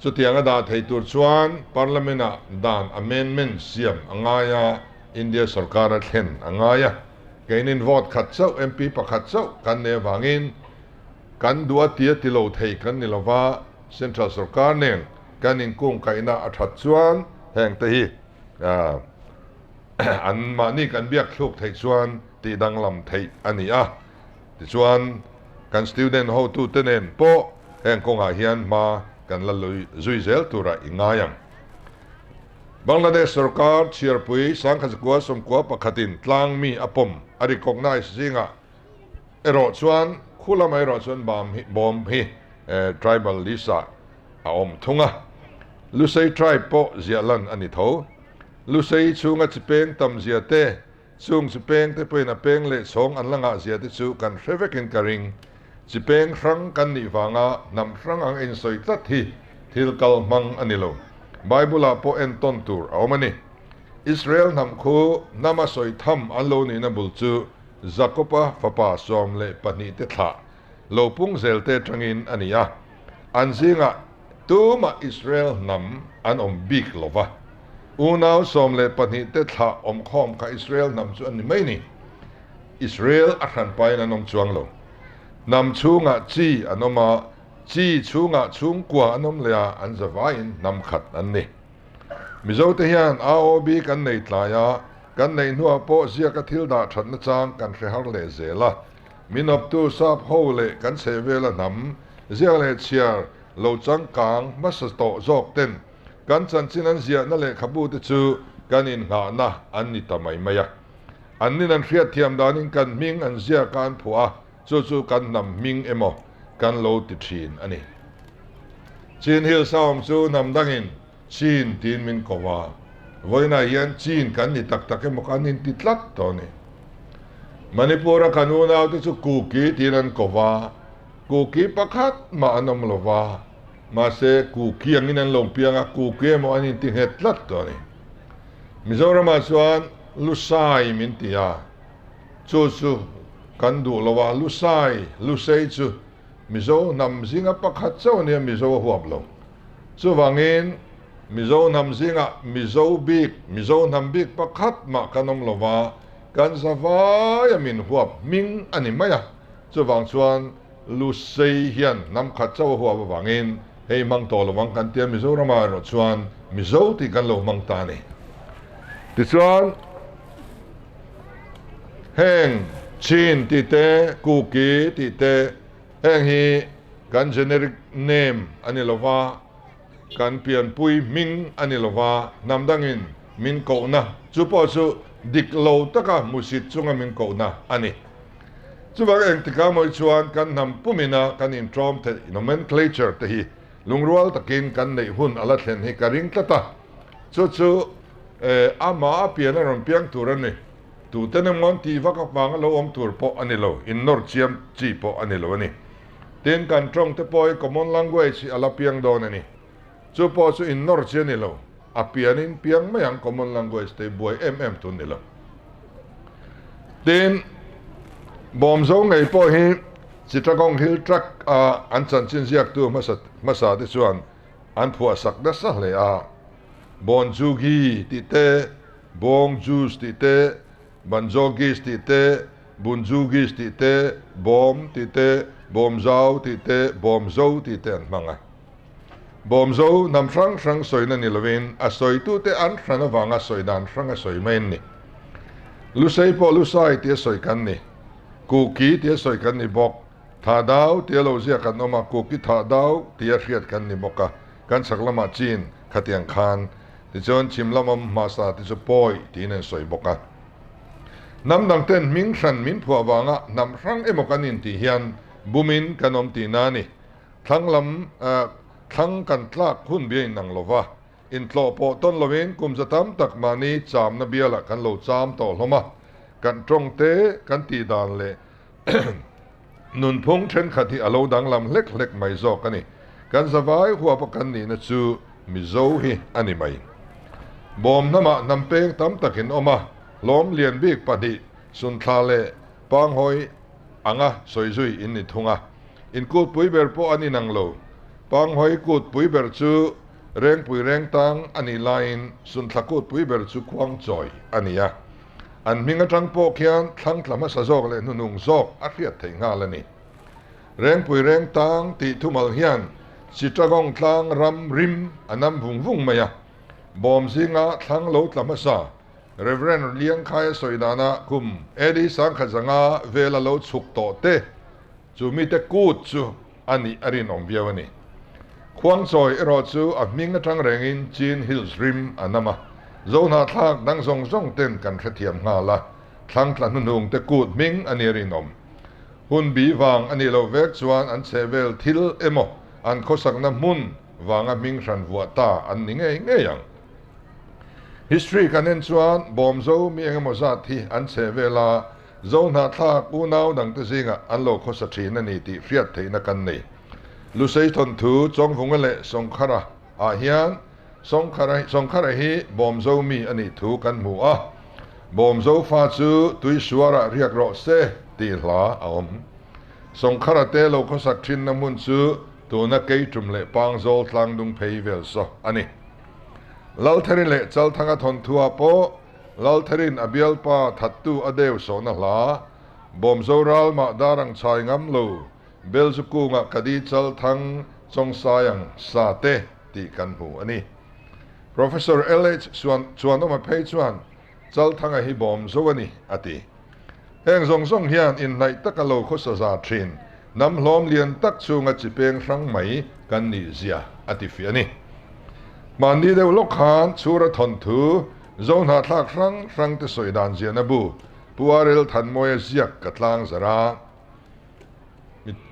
Chutianga dah thei tur chuan Parliament-ah dan amendment siam a ngai a, India sorkar a thlen a ngai a. Keinin vote khat chauh, MP pakhat chauh kan nei avangin kan duh a tia ti lo thei kan ni lova, Central sorkar nen kan inkungkaihna a that chuan heng te hi an mahni kan biak thluk theih chuan tih danglam theih a ni a. Tichuan kan student hotute nen pawh heng kawngah hian hma kan la zui zel turah i ngai ang. Bangladesh sorkar chhiarpui 1991 in tlang mi a pawm a recognise zingah erawh chuan khu lamah erawh chuan bam hi bawm hi tribal list ah a awm thung a. Lusei tribe pawh ziah lan a ni tho. Lusei chhunga chi peng tam zia te, chung chi peng te pawhin a peng leh chhawng an la ngah zia te chu kan hre vekin ka ring. Chi peng hrang kan nih vanga hnam hrang ang insawi tlat hi thil kal hmang a ni lo. Bible-ah pawh entawn tur a awm a ni. Israel hnam khu hnama sawi tham an lo nihna bul chu Jakob-a fapa 12 te thlah lo pung zel te atangin a ni a. An zingah tumah Israel hnam an awm bik lo va. Unau 12 te thlah awmkhawm kha Israel hnam chu an ni mai ni. Israel a hranpain an awm chuang lo. Hnam chhungah chi an awm a, chi chhungah chhungkua an awm leh a, an zavaiin hnam khat an ni. Mizote hian AOB kan nei tlai a, kan neih hnuah pawh ziaka thil dah thatna chang kan hre har leh zel a. Min awptu sap ho leh kan chhehvela hnam ziak leh chhiar lo changkang hmasa tawh zawk ten kan chanchin an ziahna lehkhabu te chu kan innghahna an ni ta mai mai a. An nin an hriatthiam danin kan hming an ziaka an phuah a, chu chu kan hnam hming emaw kan lo ti thin a ni. Chin Hill Saum chu hnam dangin Chin tiin min ko a, vawiinah hian Chin kan ni tak tak emaw kan inti tlat tawh a ni. Manipur-a kan unaute chu Kuki tiin an ko va, Kuki pakhat mah an awm lo va, mahse Kuki angin an lo piang a, Kuki emaw an inti nghet tlat tawh a ni. Mizoramah chuan Lusai min ti a, chu chu kan duh lo a, Lusai, Lusei chu Mizo hnam zinga pakhat chauh a nia, Mizo a huap lo. Chuvangin Mizo hnam zingah Mizo bik, Mizo hnam bik pakhat mah kan awm lo va, kan zavaia min huap hming a ni mai a. Chuvang chuan Lusei hian hnam khat chauh a huap avangin hei hmang tawh lo ang kan tia Mizoramah erawh chuan Mizo tih kan lo hmang ta a ni. Tichuan heng Chin tih te, Kuki tih te heng hi kan generic name a ni lo va, kan pianpui hming a ni lo va, hnam dangin min kohna chu pawh chu dik lo taka hmusit chunga min kohna a ni. Chuvang engtikah mawi chuan kan hnam pumina kan inṭawm theih nomenclature te hi lungrual takin kan neih hun a la thlen hi ka ring tlat a, chu chu amah a pian a rawn piang tur a ni. Tuten emaw an tih vak avanga lo awm tur pawh a ni lo, innawr chiam chi pawh a ni lo a ni. Tin, kan tawng te pawh hi common language hi a la piang dawn a ni. Chu pawh chu innawr chi a ni lo, a pianin piang mai ang common language te hi buai em em tun ni lo. Tin, Bawmzo ngei pawh hi Chittagong Hill Tract a an chanchin ziaktu hmasa hmasa te chuan an phuahsak nasa hle a. Bonjugi tih te, Bawng juice tih te, Banjogis tih te, Bunjugis tih te, Bawm tih te, Bawmzau tih te, Bawmzo tih te an hmang a. Bawmzo hnam hrang hrang sawina ni lovin a sawitute an hran avanga sawi dan hrang a sawi mai an ni. Lusei pawh Lusai tia sawi kan ni. Kuki tia sawi kan ni bawk. Thah dau tia lo ziak kan awm a, Kuki thah dau tia hriat kan ni bawk a. Kan chhak lamah chin khatiang khan tichuan chhim lam awm hmasa te chu pawi tiin an sawi bawk a. Hnam dang ten hming hran min phuah vanga hnam hrang emaw kan intih hian bumin kan awm tihna a ni. Thlang lam thlang kan tlak hun bia inang lo va, intlawh pawh tawn lovin kum za tam tak mahni chamna bialah kan lo cham tawh hlawm a, kan tawng te kan tih dan leh nunphung thenkhat hi a lo danglam hlek hlek mai zawk a ni. Kan zavai huapa kan nihna chu Mizo hi a ni mai. Bawm hnamah hnam peng tam takin awm a, hlawm lian bik pahnih Sunthla leh Panghawi anga sawi zui in ni thung a. In kut pui ber pawh an inang lo. Panghawi kut pui ber chu Rengpui Rengtang a nih laiin Sunthla kut pui ber chu Khuangchawi a ni a. An hming atang pawh khian thlangtla hmasa zawk leh hnuhnung zawk a hriat theih nghal a ni. Rengpui Rengtang tih thumal hian Chittagong tlang ram rim a nam vung vung mai a. Bawm zinga thlang lo tla hmasa Rev. Liangkhaia sawi dana kum AD 1500 vela lo chhuk tawh te chu mite kut chu a nih a rinawm viau a ni. Khuangchawi erawh chu a hming atang rengin Chin Hills rim a nam a, Zohnahthlak dang zawng zawng ten kan hrethiam nghal a, thlangtla hnuhnung te kut hming a nih a rinawm. Hun bi vang a nih loh vek chuan an chhehvel thil emaw an khawsakna hmun vanga hming hran vuah ta an ni ngei ngei ang. History kan en chuan Bawmzo mi engemaw zat hi an chhe vel a, Zohnahthlak unau dangte zingah an lo khawsa thin a ni tih hriat theihna kan nei. Lusei thawnthu Chawngvunga leh Sawngkhara ah hian Sawngkhara Sawngkhara hi Bawmzo mi a nih thu kan hmu a, Bawmzo fa chu Tuisuarah riak rawh se tih hla a awm. Sawngkhara te lo khawsak thinna hmun chu. tuna Keitum leh Pangzawl tlangdung phei vel saw a ni. Laltherin leh Chalthanga thawnthuah pawh Laltherin a bialpa thattu a deu sawhna hla, Bawmzo ral mah dar ang chhai ngam lo, Belzu kungah ka di Chalthang chawngsai ang sa te tih kan hmu a ni. Professor LH Chuanawma phei chuan Chalthanga hi Bawmzo a ni a ti. Heng zawng zawng hian inhnaih taka lo khawsa za thin hnam hlawm lian tak chhunga chi peng hrang mai kan nih zia a ti fiah a ni. Hmanni deuh lawk khan Chhura thawnthu Zohnahthlak hrang hrang te sawi dan ziahna bu Pu Arel Thanmawia ziak ka tlang zarh a.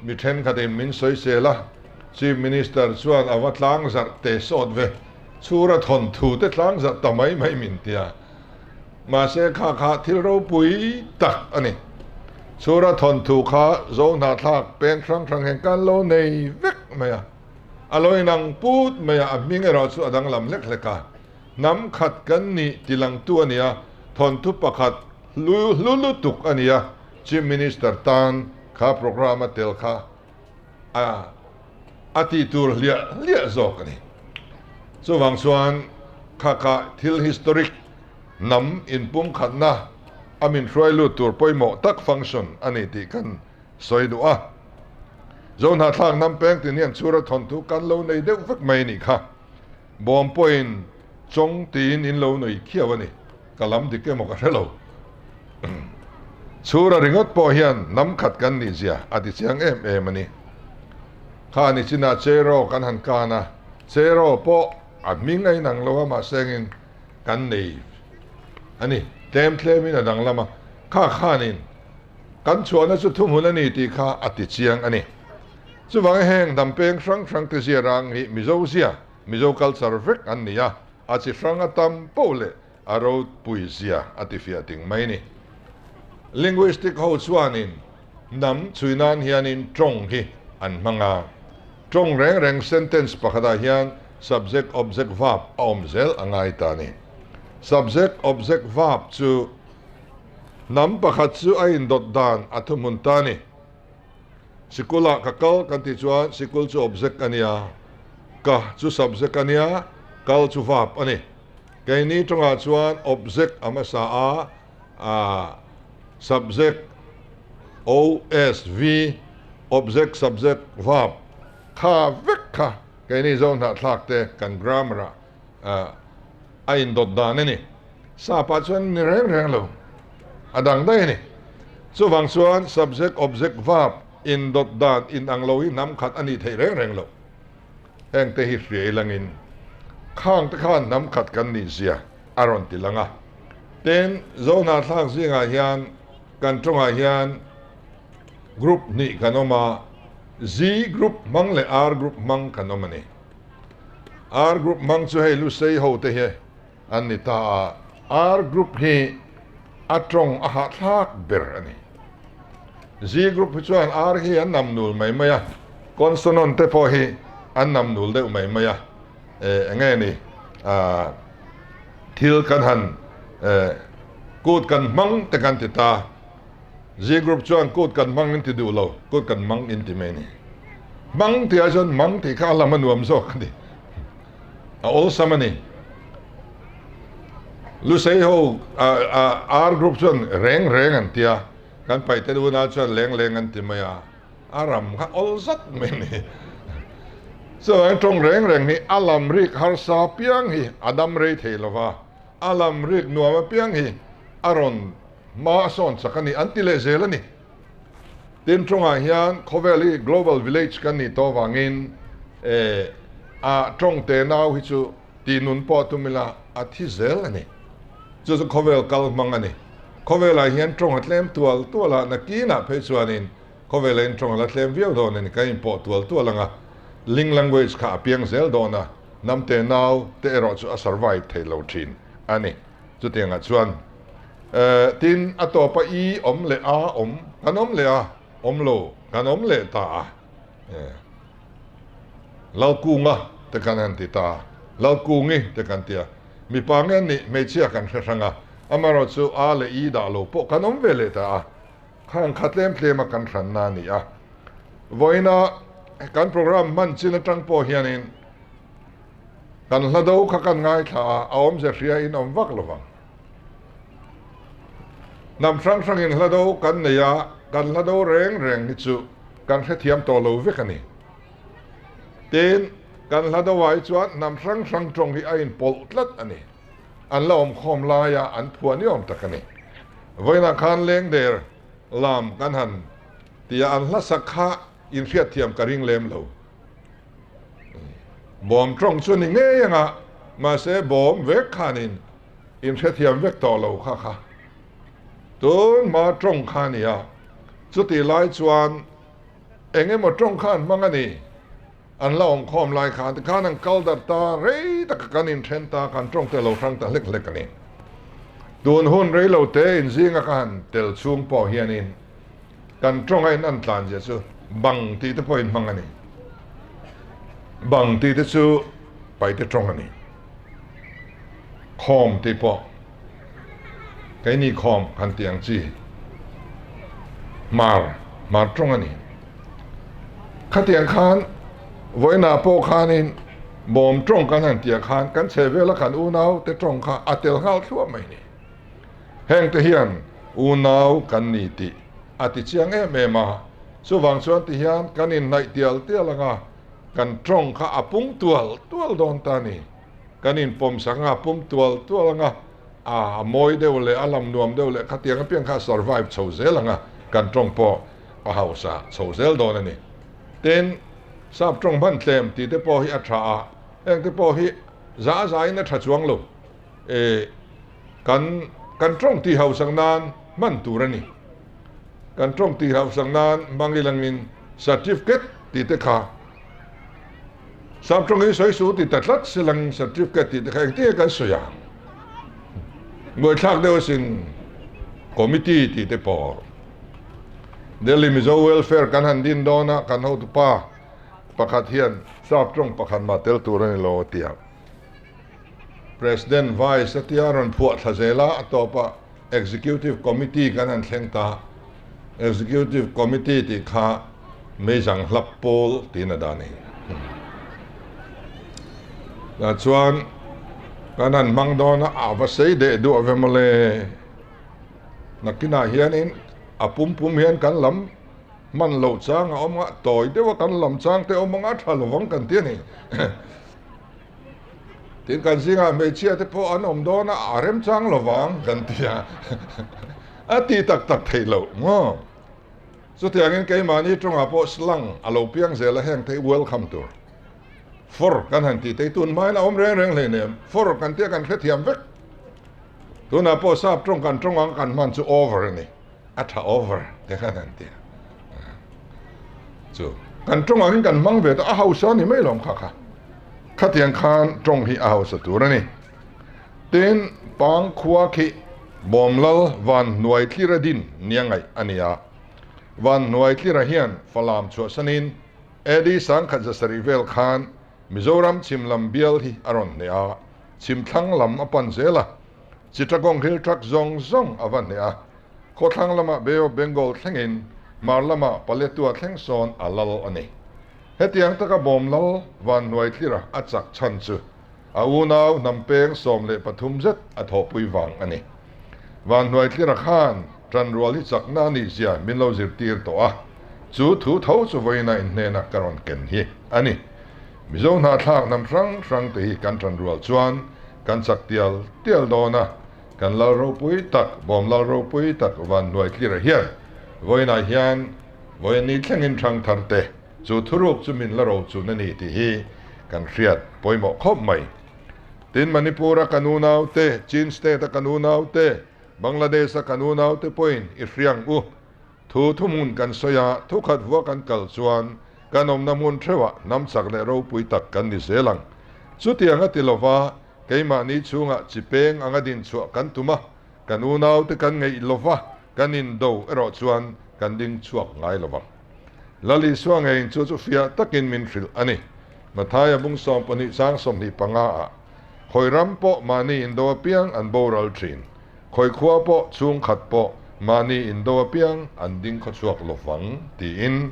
Mi thenkhatin min sawisel a, Chief Minister chuan a va tlang zarh teh sawt ve, Chhura thawnthu te tlang zarh ta mai mai min ti a. Mahse kha kha thil ropui tak a ni. Chhura thawnthu kha Zohnahthlak peng hrang hrang hian kan lo nei vek mai a, a lo inang put mai a, a hming erawh chu a danglam hlek hlek a. Hnam khat kan nih tilangtu a ni a, thawnthu pakhat hlu hlu lutuk a ni a, Chief Minister tan kha programme a tel kha a a tih tur hliah hliah zawk a ni. Chuvang chuan kha kha thil historic hnam inpumkhatna a min hruai lut tur pawimawh tak function a ni tih kan sawi duh a. Zohnahthlak hnam peng tin hian chhura thawnthu kan lo nei deuh vek mai a nih kha. Bawm pawhin chawng tiin in lo nui khiau a ni. Ka lam dik emaw ka hre lo. Chhura ringawt pawh hian hnam khat kan nih zia a ti chiang em em a ni. Kha ni chinah Cheraw kan han kan a, Cheraw pawh a hming a inang lo a mahsengin kan nei a ni. Tlem tlemin a danglam a, kha khanin kan chhuahna chu thuhmun a ni tih kha a ti chiang a ni. Chuvangin heng hnam peng hrang hrang te zia rang hi Mizo zia, Mizo culture vek an ni a, a chi hrang a tam poh leh a ropui zia a ti fiah ting mai ni. Linguistic ho chuanin hnam chhui nan hianin tawng hi an hmang a, tawng reng reng sentence pakhatah hian subject, object, verb a awm zel a ngai ta a ni. Subject, object, verb chu hnam pakhat chu a indawt dan a thuhmun ta a ni. Sikulah ka kal kan tih chuan sikul chu object a nia, ka chu subject a nia, kal chu verb a ni. Keini tawngah chuan object a hmasa a, a subject O S V object subject verb kha vek kha keini zo hnahthlak te kan grammar ah a indawt dan a ni. Sapa chuan ni reng reng lo, a dang daih a ni. Chuvang chuan subject object verb indawt dan inang lo hi hnam khat a nih theih reng reng lo. Heng te hi hria ilangin khang te khan hnam khat kan nih zia a rawn ti lang a. Tin, Zohnahthlak zingah hian kan tawngah hian group hnih kan awm a, Z group hmang leh R group hmang kan awm a ni. R group hmang chu hei Lusei ho te hi an ni ta a, R group hi a tawng a hahthlak ber a ni. Z group hi chuan R hi an nam nul mai mai a, consonant te pawh hi an nam nul deuh mai mai a, eng nge ni thil kan han kut kan hmang te kan ti ta, Z group chuan kut kan hmang in ti duh lo, kut kan hmang in ti mai a ni. Hmang tih ah chuan hmang tih kha a lam a nuam zawk a ni. A awlsam a ni. Lusei ho R group chuan reng reng an ti a, kan paihte unau chuan leng leng an ti mai a, a ram kha awl zat mai a ni. Chuvangin tawng reng reng hi a lam rik harsa piang hi a dam rei thei lo va, a lam rik nuam apiang hi a rawn hma a sawn chak a ni an ti leh zel a ni. Tin tawngah hian khawvel hi global village kan nih tawh avangin a tawng te nau hi chu tih nun pawh tum ila a thi zel a ni. Chu chu khawvel kal hmang a ni. Khawvelah hian tawng a tlem tual tual a, nakinah phei chuanin khawvelah in tawng a la tlem viau dawn a ni. Kan inpawh tual tual ang a, ling language kha a piang zel dawn a, hnam te nau te erawh chu a survive thei lo thin a ni. Chutiangah chuan tin a tawpa i awm leh a awm kan awm leh a, awm lo kan awm leh ta a. Lalkunga te kan han ti ta, Lalkungi te kan ti a. Mipa nge an nih hmeichhia kan hre hrang a, amaherawh chu a leh i dah lo pawh kan awm ve leh ta a. Khang kha tlem tlema kan hranna a ni a. Vawiina kan program hman chin atang pawh hianin kan hla do kha kan ngaithla a, a awmze hria in awm vak lovang. Hnam hrang hrangin hla do kan nei a, kan hla do reng reng hi chu kan hrethiam tawh lo vek a ni. Tin, kan hla do ah hi chuan hnam hrang hrang tawng hi a inpawlh tlat a ni. An la awmkhawm laia an phuah ni awm tak a ni. Vawiinah khan lengder lam kan han ti a, an hlasak kha inhriatthiam ka ring lem lo. Bawm tawng chu ni ngei anga, mahse bawm vek khanin inhrethiam vek tawh lo kha kha tun hma tawng kha a ni a, chutih lai chuan eng emaw tawng kha an hmang a ni, an la awmkhawm lai khan tikhan an kal darh ta rei taka kan inthen ta kan tawng te lo hrang ta hlek hlek a ni. Tun hun rei lo te inzinga ka han tel chhung pawh hianin Kan tawng a in an tlan zia chu bang tih te pawh in hmang a ni. Bang tih te chu paite tawng a ni. Khawm tih pawh keini khawm han tih ang chi hmar hmar tawng a ni. Khatiang khan vawiinah pawh khanin bawm tawng kan han tih ah khan kan chhe vela kan unau te tawng kha a tel nghal thluah mai a ni. Heng te hian unau kan ni tih a ti chiang em em a, chuvang chuan ti hian kan inhnaih tial tial anga kan tawng kha a pung tual tual dawn ta a ni. Kan inpawmsak anga a pung tual tual anga a mawi deuh leh a lam nuam deuh leh khatiang apiang kha a survive chho zel anga kan tawng pawh a hausa chho zel dawn a ni. Tin, sap tawng hman tlem tih te pawh hi a tha a, heng te pawh hi za zain a tha chuang lo. E, kan kan tawng tih hausak nan hman tur a ni. Kan tawng tih hausak nan hmang ilangin certificate tih te kha sap tawng hi sawi suh ti ta tlat silangin certificate tih te kha engtin nge kan sawi ang? Buaithlak deuh asin committee tih te pawh Delhi Mizo Welfare kan han din dawn a, kan hotupa pakhat hian sap tawng pakhat mah tel tur a ni lo a ti a. President Vice a tia rawn phuah thla zel a, a tawpah Executive Committee kan han thleng ta. Executive Committee tih kha meizang hlap pawl tiin a dah a ni. Tah chuan kan han hmang dawn a, a va sei deh duah ve mawle. Nakinah hianin a pum pum hian kan lam hman loh chang a awm a, tawi deuha kan lam chang te awm anga tha lovang kan ti a ni. Tin kan zingah hmeichhia te pawh an awm dawn a, a remchang lovang kan ti a, a ti tak tak theih loh maw? Chutiangin keimahni tawngah pawh slang a lo piang zel a, heng te hi welcome tur for kan han tih te hi tun hmain a awm reng reng hleinem, for kan tia kan hrethiam vek. Tunah pawh sap tawng kan tawng ang kan hman chu over a ni, a tha over te khan han ti a, chu kan tawng angin kan hmang ve ta, a hausa a ni mai lawm kha kha. Khatiang khan tawng hi a hausa tur a ni. Tin, Pang khua khi Bawmlal van hnuai tlira din nia ngaih a ni a. Van hnuai tlira hian Falam chhuahsanin AD 1700 vel khan Mizoram chhim lam bial hi a rawn hneh a, chhim thlang lam a pan zel a, Chittagong Hill Tract zawng zawng a va hneh a. Khawthlang lamah Bay of Bengal thlengin hmar lamah Paletwa thleng sawn a lal a ni. Hetiang taka Bawmlal van hnuai tlira a chak chhan chu a unau hnam peng 13 zet a thawhpui vang a ni. Van hnuai tlira khan ṭanrual hi chakna a nih zia min lo zirtir tawh a, chu thu tho chu vawiina inhnena ka rawn ken hi a ni. Mizo hnahthlak hnam hrang hrang te hi kan ṭanrual chuan kan chak tial tial dawn a, kan lal ropui tak, Bawmlal ropui tak van hnuai tlira hian vawiinah hian Vawiin thlengin ṭhangthar te chu thuruk chu min la ro chun a ni tih hi kan hriat pawimawh khawp mai. Tin, Manipur-a kan unau te, Chin State-a kan unau te, Bangladesh-a kan unau te pawhin i hriang u. Thu thuhmun kan sawi a, thukhat vua kan kal chuan kan awmna hmun theuhah hnam chak leh ropui tak kan ni zel ang. Chutiang a ti lova, keimahni chhungah chi peng anga dinchhuah kan tum a, kan unaute kan ngeih lova, Kan indo erawh chuan kan ding chhuak ngai lo vang. Lal Isua ngeiin chu chu fiah takin min hrilh a ni. Mathaia bung 12 chang 25 ah, Khawi ram pawh mahni indo apiang an boral thin, khawi khua pawh chhungkhat pawh mahni indo apiang an ding khaw chhuak lo vang, tiin.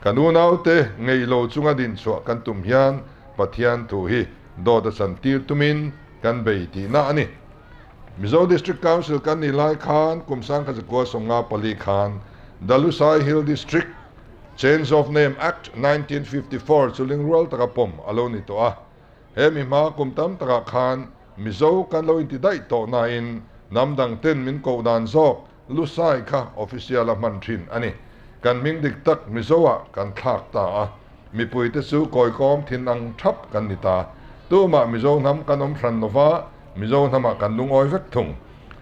Kan unaute ngei lo chunga dinchhuah kan tum hian Pathian thu hi dawt a chantir tumin kan bei tihna a ni. Mizo District Council kan nih lai khan kum 1954 khan Dalusai Hill District Change of Name Act 1954 chu lingrual taka pawm a lo ni tawh a. He mi hma kum tam takah khan Mizo kan lo inti daih tawh nain hnam dang ten min koh dan zawk Lusai kha official a hman thin a ni. Kan hming dik tak Mizo ah kan thlak ta a, mipui te chu kawikawm thin ang thap kan ni ta. Tumah Mizo hnam kan awm hran lova, Mizo hnamah kan lungawi vek thung.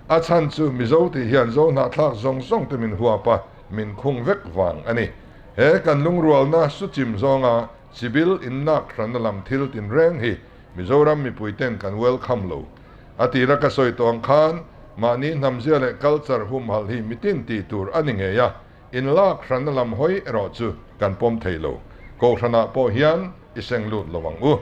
A chhan chu Mizo tih hian Zo hnahthlak zawng zawng te min huap a, min khung vek vang a ni. He kan lungrualna suchim zawnga Chibil innak hranna lam thil tinreng hi Mizoram mipui ten kan welcome lo. A tira ka sawi tawh ang khan mahni hnamzia leh culture humhalh hi mitin tih tur a ni ngei a, inlak hranna lam hawi erawh chu kan pawm thei lo. Kohhranah pawh hian i seng lut lo ang u.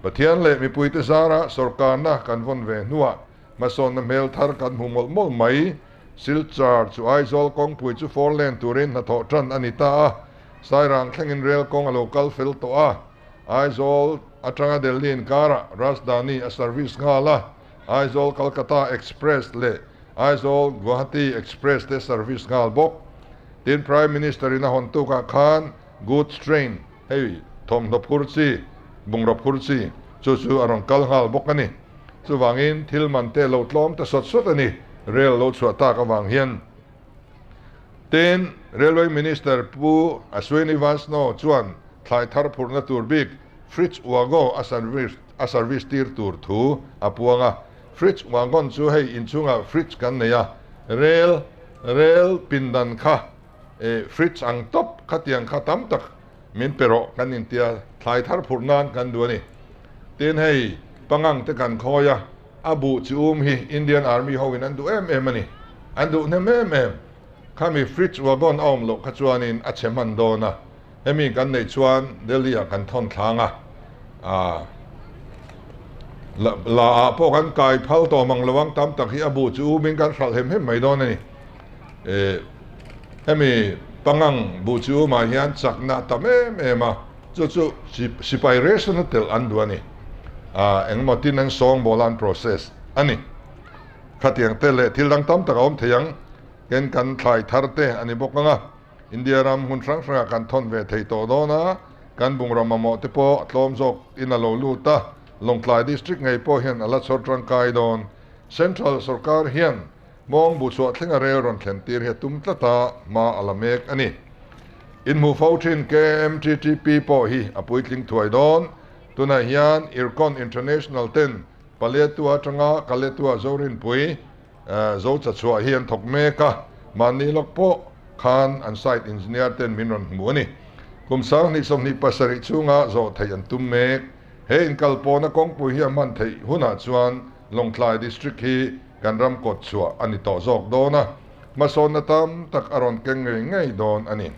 Pathian leh mipuite zara sawrkarna kan vawn ve hnuah hmasawnna hmel thar kan hmu mawlh mawlh mai. Silchar chu Aizawl kawngpui chu four lane turin hnathawh tan a ni ta a, Sairang thlengin rel kawng a lo kal fel tawh a. Aizawl atanga Delhi inkarah Rajdhani a service nghal a, Aizawl Kolkata Express leh Aizawl Guwahati Express te service nghal bawk. Tin, Prime Minister in a hawn tukah khan goods train, hei thawmhnaw phur chi, bungraw phur chi, chu chu a rawn kal nghal bawk a ni. Chuvangin thil man te lo tlawm ta sawt sawt a ni, rail lo chhuah tak avang hian. Tin, Railway Minister Pu Ashwini Vaishnaw chuan thlai thar phurhna tur bik Fridge Wago a service a service tir tur thu a puang a. Fridge Wagon chu hei inchhungah fridge kan nei a, rail rail pindan kha eh fridge ang tawp khatiang kha tam tak min pe rawh kan intia thlai thar phurh nan kan duh a ni. Tin hei pangang te kan khawi a, a buh chi um hi Indian Army ho in an duh em em a ni. An duh hnem em em. Khami fridge wagon a awm loh kha chuanin a chhe hman dawn a, hemi kan neih chuan Delhi ah kan thawn thlang a, ah la la ah pawh kan kai phal tawh mang lo ang tam tak hi a buh chi um in kan hralh hem hem mai dawn a ni. Eh hemi pangang buh chi um ah hian chakna a tam em em a, chu chu sipai ration a telh an duh a ni. Ah engemaw tin an sawngbawl a an process a ni. Khatiang te leh thil dang tam tak a awm thei ang. Ken kan thlai thar te a ni bawk ang a, India ram hmun hrang hrangah kan thawn ve thei tawh dawn a, kan bungraw mamawh te pawh a tlawm zawk in a lo lut a, Lawngtlai District ngei pawh hian a la chhawr tangkai dawn. Central sawrkar hian mawng bu chhuah thlenga rel rawn thlen tir hi a tum tlat a, hma a la mek a ni. Inhmuh fo thin KMTTP pawh hi a puitling thuai dawn. Tunah hian Ircon International ten Paletua atanga Kaletua Zorinpui Zo chachhuah hi an thawk mek a, mahni lawk pawh khan an site engineer ten min rawn hmu a ni. Kum 2027 chhunga zawh theih an tum mek. He inkalpawhna kawngpui hi a hman theih hunah chuan Lawngtlai District hi kan ram kawt chhuah a ni tawh zawk dawn a, hmasawnna tam tak a rawn keng ngei ngei dawn a ni.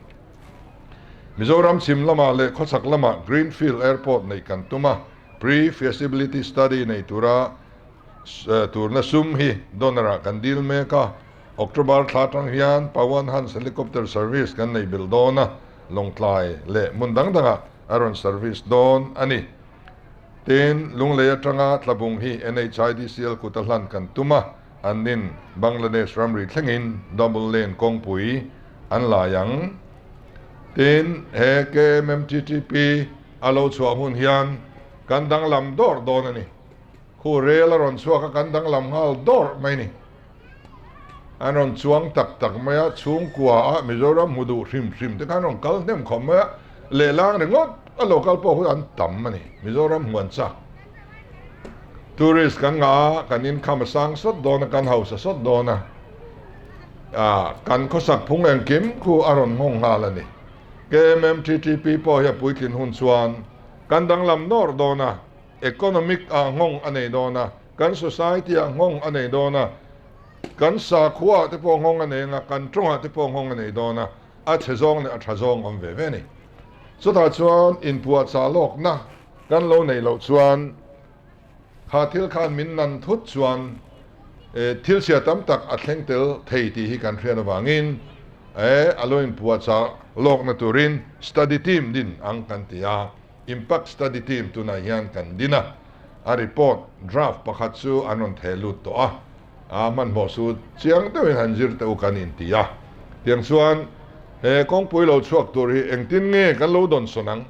Mizoram chhim lamah leh khawchhak lamah Greenfield Airport neih kan tum a, Pre-feasibility study nei tura turna sum hi donor ah kan dil mek a, October thla atang hian Pawan Hans Helicopter Service kan nei belh dawn a, Lawngtlai leh hmun dang dangah a rawn service dawn a ni. Tin, Lunglei atanga Tlabung hi NHIDCL kut a hlan kan tum a, an nin Bangladesh ramri thlengin double lane kawngpui an lai ang. Tin, he KMMTTP a lo chhuah hun hian kan danglam dawrh dawn a ni. Khu rel a rawn chhuak a, kan danglam nghal dawrh mai ni. An rawn chuang tak tak mai a, chhungkua a Mizoram hmu duh hrim hrim te khan rawn kal hnem khawp mai a, lehlang ringawt a lo kal pawh hun an tam a ni, Mizoram hmu an chak. Tourist kan ngah a, kan income a sang sawt dawn a, kan hausa sawt dawn a, ah kan khawsak phung engkim khu a rawn nghawng nghal a ni. KMMTTP pawh hi a puitlin hun chuan kan danglam nawr dawn a, economic ah nghawng a nei dawn a, kan society ah nghawng a nei dawn a, kan sakhua ah te pawh nghawng a nei ang a, kan tawng ah te pawh nghawng a nei dawn a, a chhe zawng leh a tha zawng awm ve ve a ni. Chutah chuan inpuahchah lawkna kan lo neih loh chuan kha thil khan min nan thut chuan thil chhia tam tak a thleng tel thei tih hi kan hriat avangin. E a lo inpuahchah lawkna turin study team din ang kan ti a, impact study team tunah hian kan din a, a report draft pakhat chu an rawn theh lut tawh a, a hmanhmawh su chiang deuhin han zir teh u kan inti a. Tiang chuan he kawngpui lo chhuak tur hi engtin nge kan lo dawnsawn ang?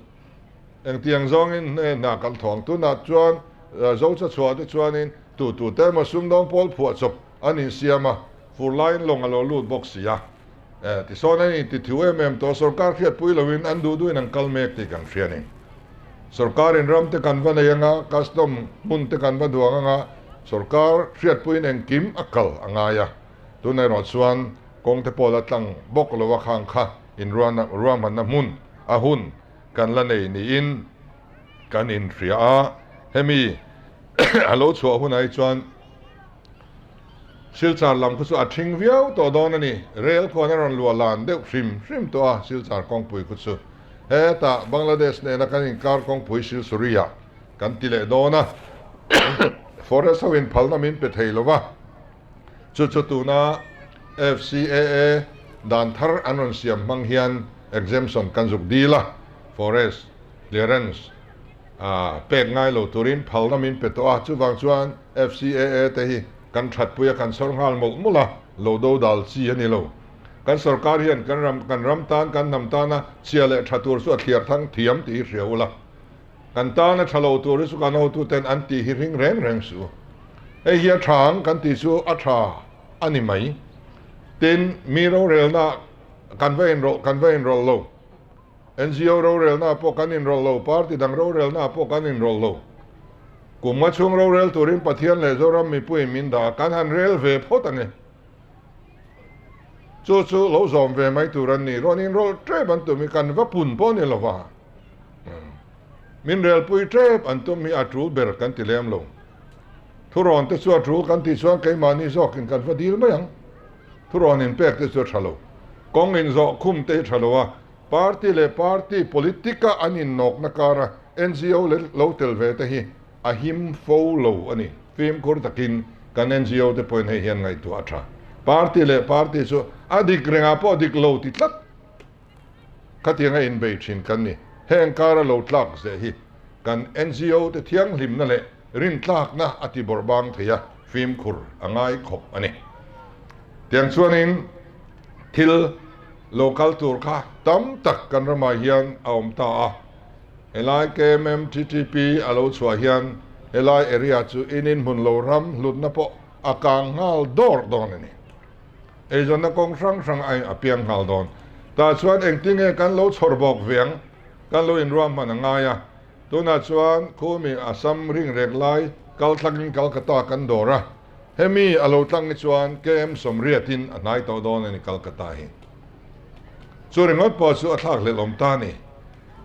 Engtiang zawngin hne hna kan thawng? Tunah chuan Zocha chhuah te chuanin tu tu te emaw sumdawng pawl phuah chawp an insiam a, fur laiin lawng a lo lut bawk si a. Tisawn an inti thiu em em tawh, sorkar hriatpui loin an duh duhin an kal mek tih kan hria a ni. Sorkarin ram te kan va nei anga, custom hmun te kan va duang anga, sorkar hriatpuiin engkim a kal a ngai a. Tun erawh chuan kawng te pawh la tlang bawk lo a khang kha inruahmanna hmun a hun kan la nei niin kan inhria a. Hemi a lo chhuah hunah hi chuan Silchar lam khu chu a thing viau tawh dawn a ni. Rail khuan a rawn luah lan deuh hrim hrim tawh a, Silchar kawngpui khu chu. Hetah Bangladesh nena kan inkar kawngpui Silsuri-ah kan ti leh dawn a, Forest ho in phalna min pe thei lo va, chu chu tuna FCAA dan thar an rawn siam hmang hian exemption kan zuk dil a, Forest clearance pek ngai lo turin phalna min pe tawh a, chuvang chuan FCAA te hi kan thatpui a, kan sawr nghal mawlh mawlh a, lo do dal chi a ni lo. Kan sorkar hian kan ram kan ram tan kan hnam tana chhia leh tha tur chu a thliar thang thiam tih hi hria ula. Kan tana tha lo tur hi chu kan hotuten an tih hi ring reng reng suh u. Hei hi a tha ang kan tih chu a tha a ni mai. Tin, mi rorelna kan va inrawlh kan va inrawlh lo. NGO rorelna pawh kan inrawlh lo, party dang rorelna pawh kan inrawlh lo. Kum nga chhung rorel turin Pathian leh Zoram mipuiin min dah a, kan han rel ve phawt ang e. Chu chu lo zawm ve mai tur an ni. Rawn inrawlh tep an tum hi kan va pun pawh ni lo va. Min relpui tep an tum hi a tul ber kan ti lem lo. Thurawn te chu a tul kan tih chuan keimahni zawkin kan va dil mai ang. Thurawn inpek te chu a tha lo. Kawng inzawh khum te hi tha lo a, party leh party politic-a an innawkna kara NGO lo tel ve te hi a him fo lo a ni. Fimkhur takin kan NGO te pawhin hei hian ngaihtuah a tha. Party leh party chu a dik rengah pawh dik lo ti tlat khatianga inbei thin kan ni. Heng kara lo tlak zeh hi kan NGO te thianghlimna leh rintlakna a ti bawrh bang thei a, fimkhur a ngai khawp a ni. Tiang chuanin thil lo kal tur kha tam tak kan ramah hian a awm ta a. Helai KMMTTP a lo chhuah hian helai area chu in inhmun lo ram hlutna pawh a kang nghal dawr dawn a ni. Eizawnna kawng hrang hrang a piang nghal dawn. Tah chuan engtinge kan lo chhawr bawk ve ang? Kan lo inruahman a ngai a. Tunah chuan khumi Assam ringrek lai kal thlangin Calcutta kan dawr a. Hemi a lo tlang hi chuan KM 80 in a hnai tawh dawn a ni Calcutta hi. Chu ringawt pawh chu a thlak hlelh awm ta a ni.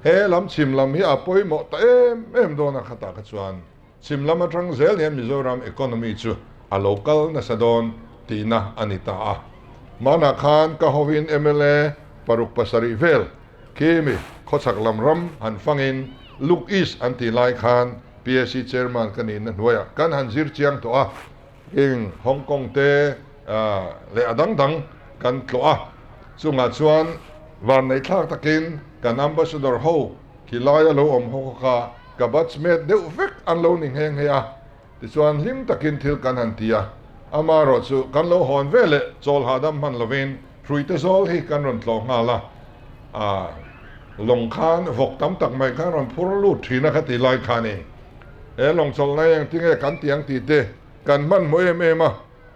He lam chhim lam hi a pawimawh ta em em dawn a khatah kha chuan chhim lam atang zel hian Mizoram economy chu a lo kal nasa dawn tihna a ni ta a. Hmanah khan ka hovin mla 6 7 vel khi mi khawchhak lam ram han fangin Look East an tih lai khan PAC chairman ka nihna hnuaiah kan han zir chiang tawh a, eng Hong Kong te leh a dang dang kan tlawh a, chungah chuan vanneihthlak takin kan ambassador ho khi laia lo awm ho kha ka batchmate deuh vek an lo ni nghe nghe a, tichuan hlim takin thil kan han ti a, amaherawh chu kan lo hawn ve leh chawl hahdam hman lovin hruite zawl hi kan rawn tlawh nghal a, lawng khan vawk tam tak mai khan rawn phur lut thin a kha ti lai khanin he lawng chawlhna engtinge kan ti ang tih te kan hmanhmawh em em a,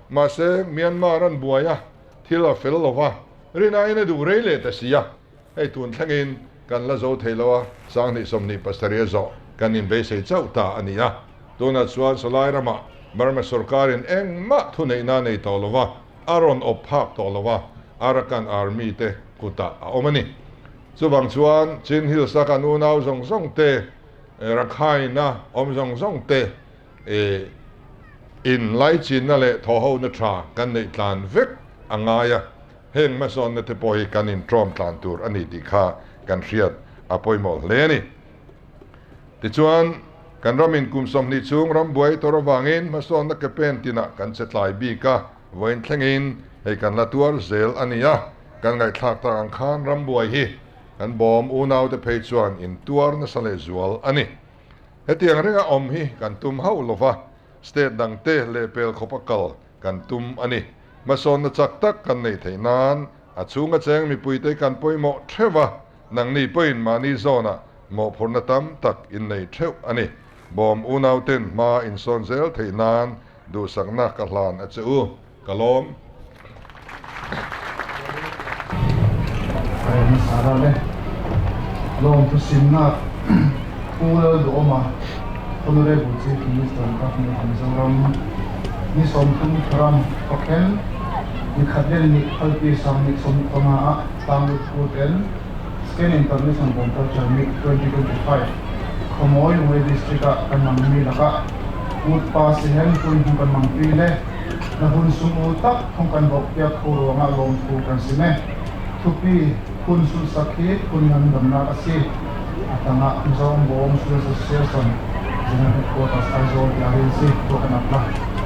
mahse Myanmar an buai a, thil a fel lo va, rinaiin a duh rei leh ta si a, hei tun thlengin kan la zo thei lo a, 2027 a zawh kan inbeisei chauh ta a ni a, tunah chuan Sawlai ramah Burma sorkarin engmah thuneihna a nei tawh lo va, a rawn awp phak tawh lo a, Arakan Army te kutah a awm a ni. Chuvang chuan Chin Hills a kan unau zawng zawng te, Rakhine-a awm zawng zawng te in laichinna leh thawhhona tha kan neih tlan vek a ngai a, heng hmasawnna te pawh hi kan intawm tlan tur a ni tih kha kan hriat a pawimawh hle a ni. Tichuan, kan ramin kum 20 chhung ram buai tawr avangin hmasawnna ke pen tinah kan che tlai bik a, vawiin thlengin hei kan la tuar zel a ni a. Kan ngaihthlak tak ang khan rambuai hi kan bawm unaute phei chuan intuar nasa leh zual a ni. Hetiang renga awm hi kan tum hauh lova, state dangte lehpel khawpa kal kan tum a ni. Hmasawnna chak tak kan neih theih nan a chhunga cheng mipuite kan pawimawh theuh a, nangni pawhin mahni zawnah mawhphurhna tam tak in nei theuh a ni. Bawm unauten hma insawn zel theih nan duhsakna ka hlan a che u. Ka lawm. Lawm thusimnak Pu Lalduhawma, Honourable Chief Minister Government of Mizoram, ni 30 Thlarang Khawkhen, nikhat le ni Khalpi sang ni 15 ah Tlanglut Puten Scan International Bawm Culture Meet 2025 Khawmawi Lunglei District ah kan hmangmi lakah Kut Pa Sihen Pui hnu kan hmangpi le Na hun sung u tak thawng kan bawkpiak kho ruangah lawmthu kan sim e. Thupi phun sulhsak hi phun ngandamnak a si. A tangah Mizoram Bawm Students Association General Headquarters Aizawl tiah rian si tuah kan ap la.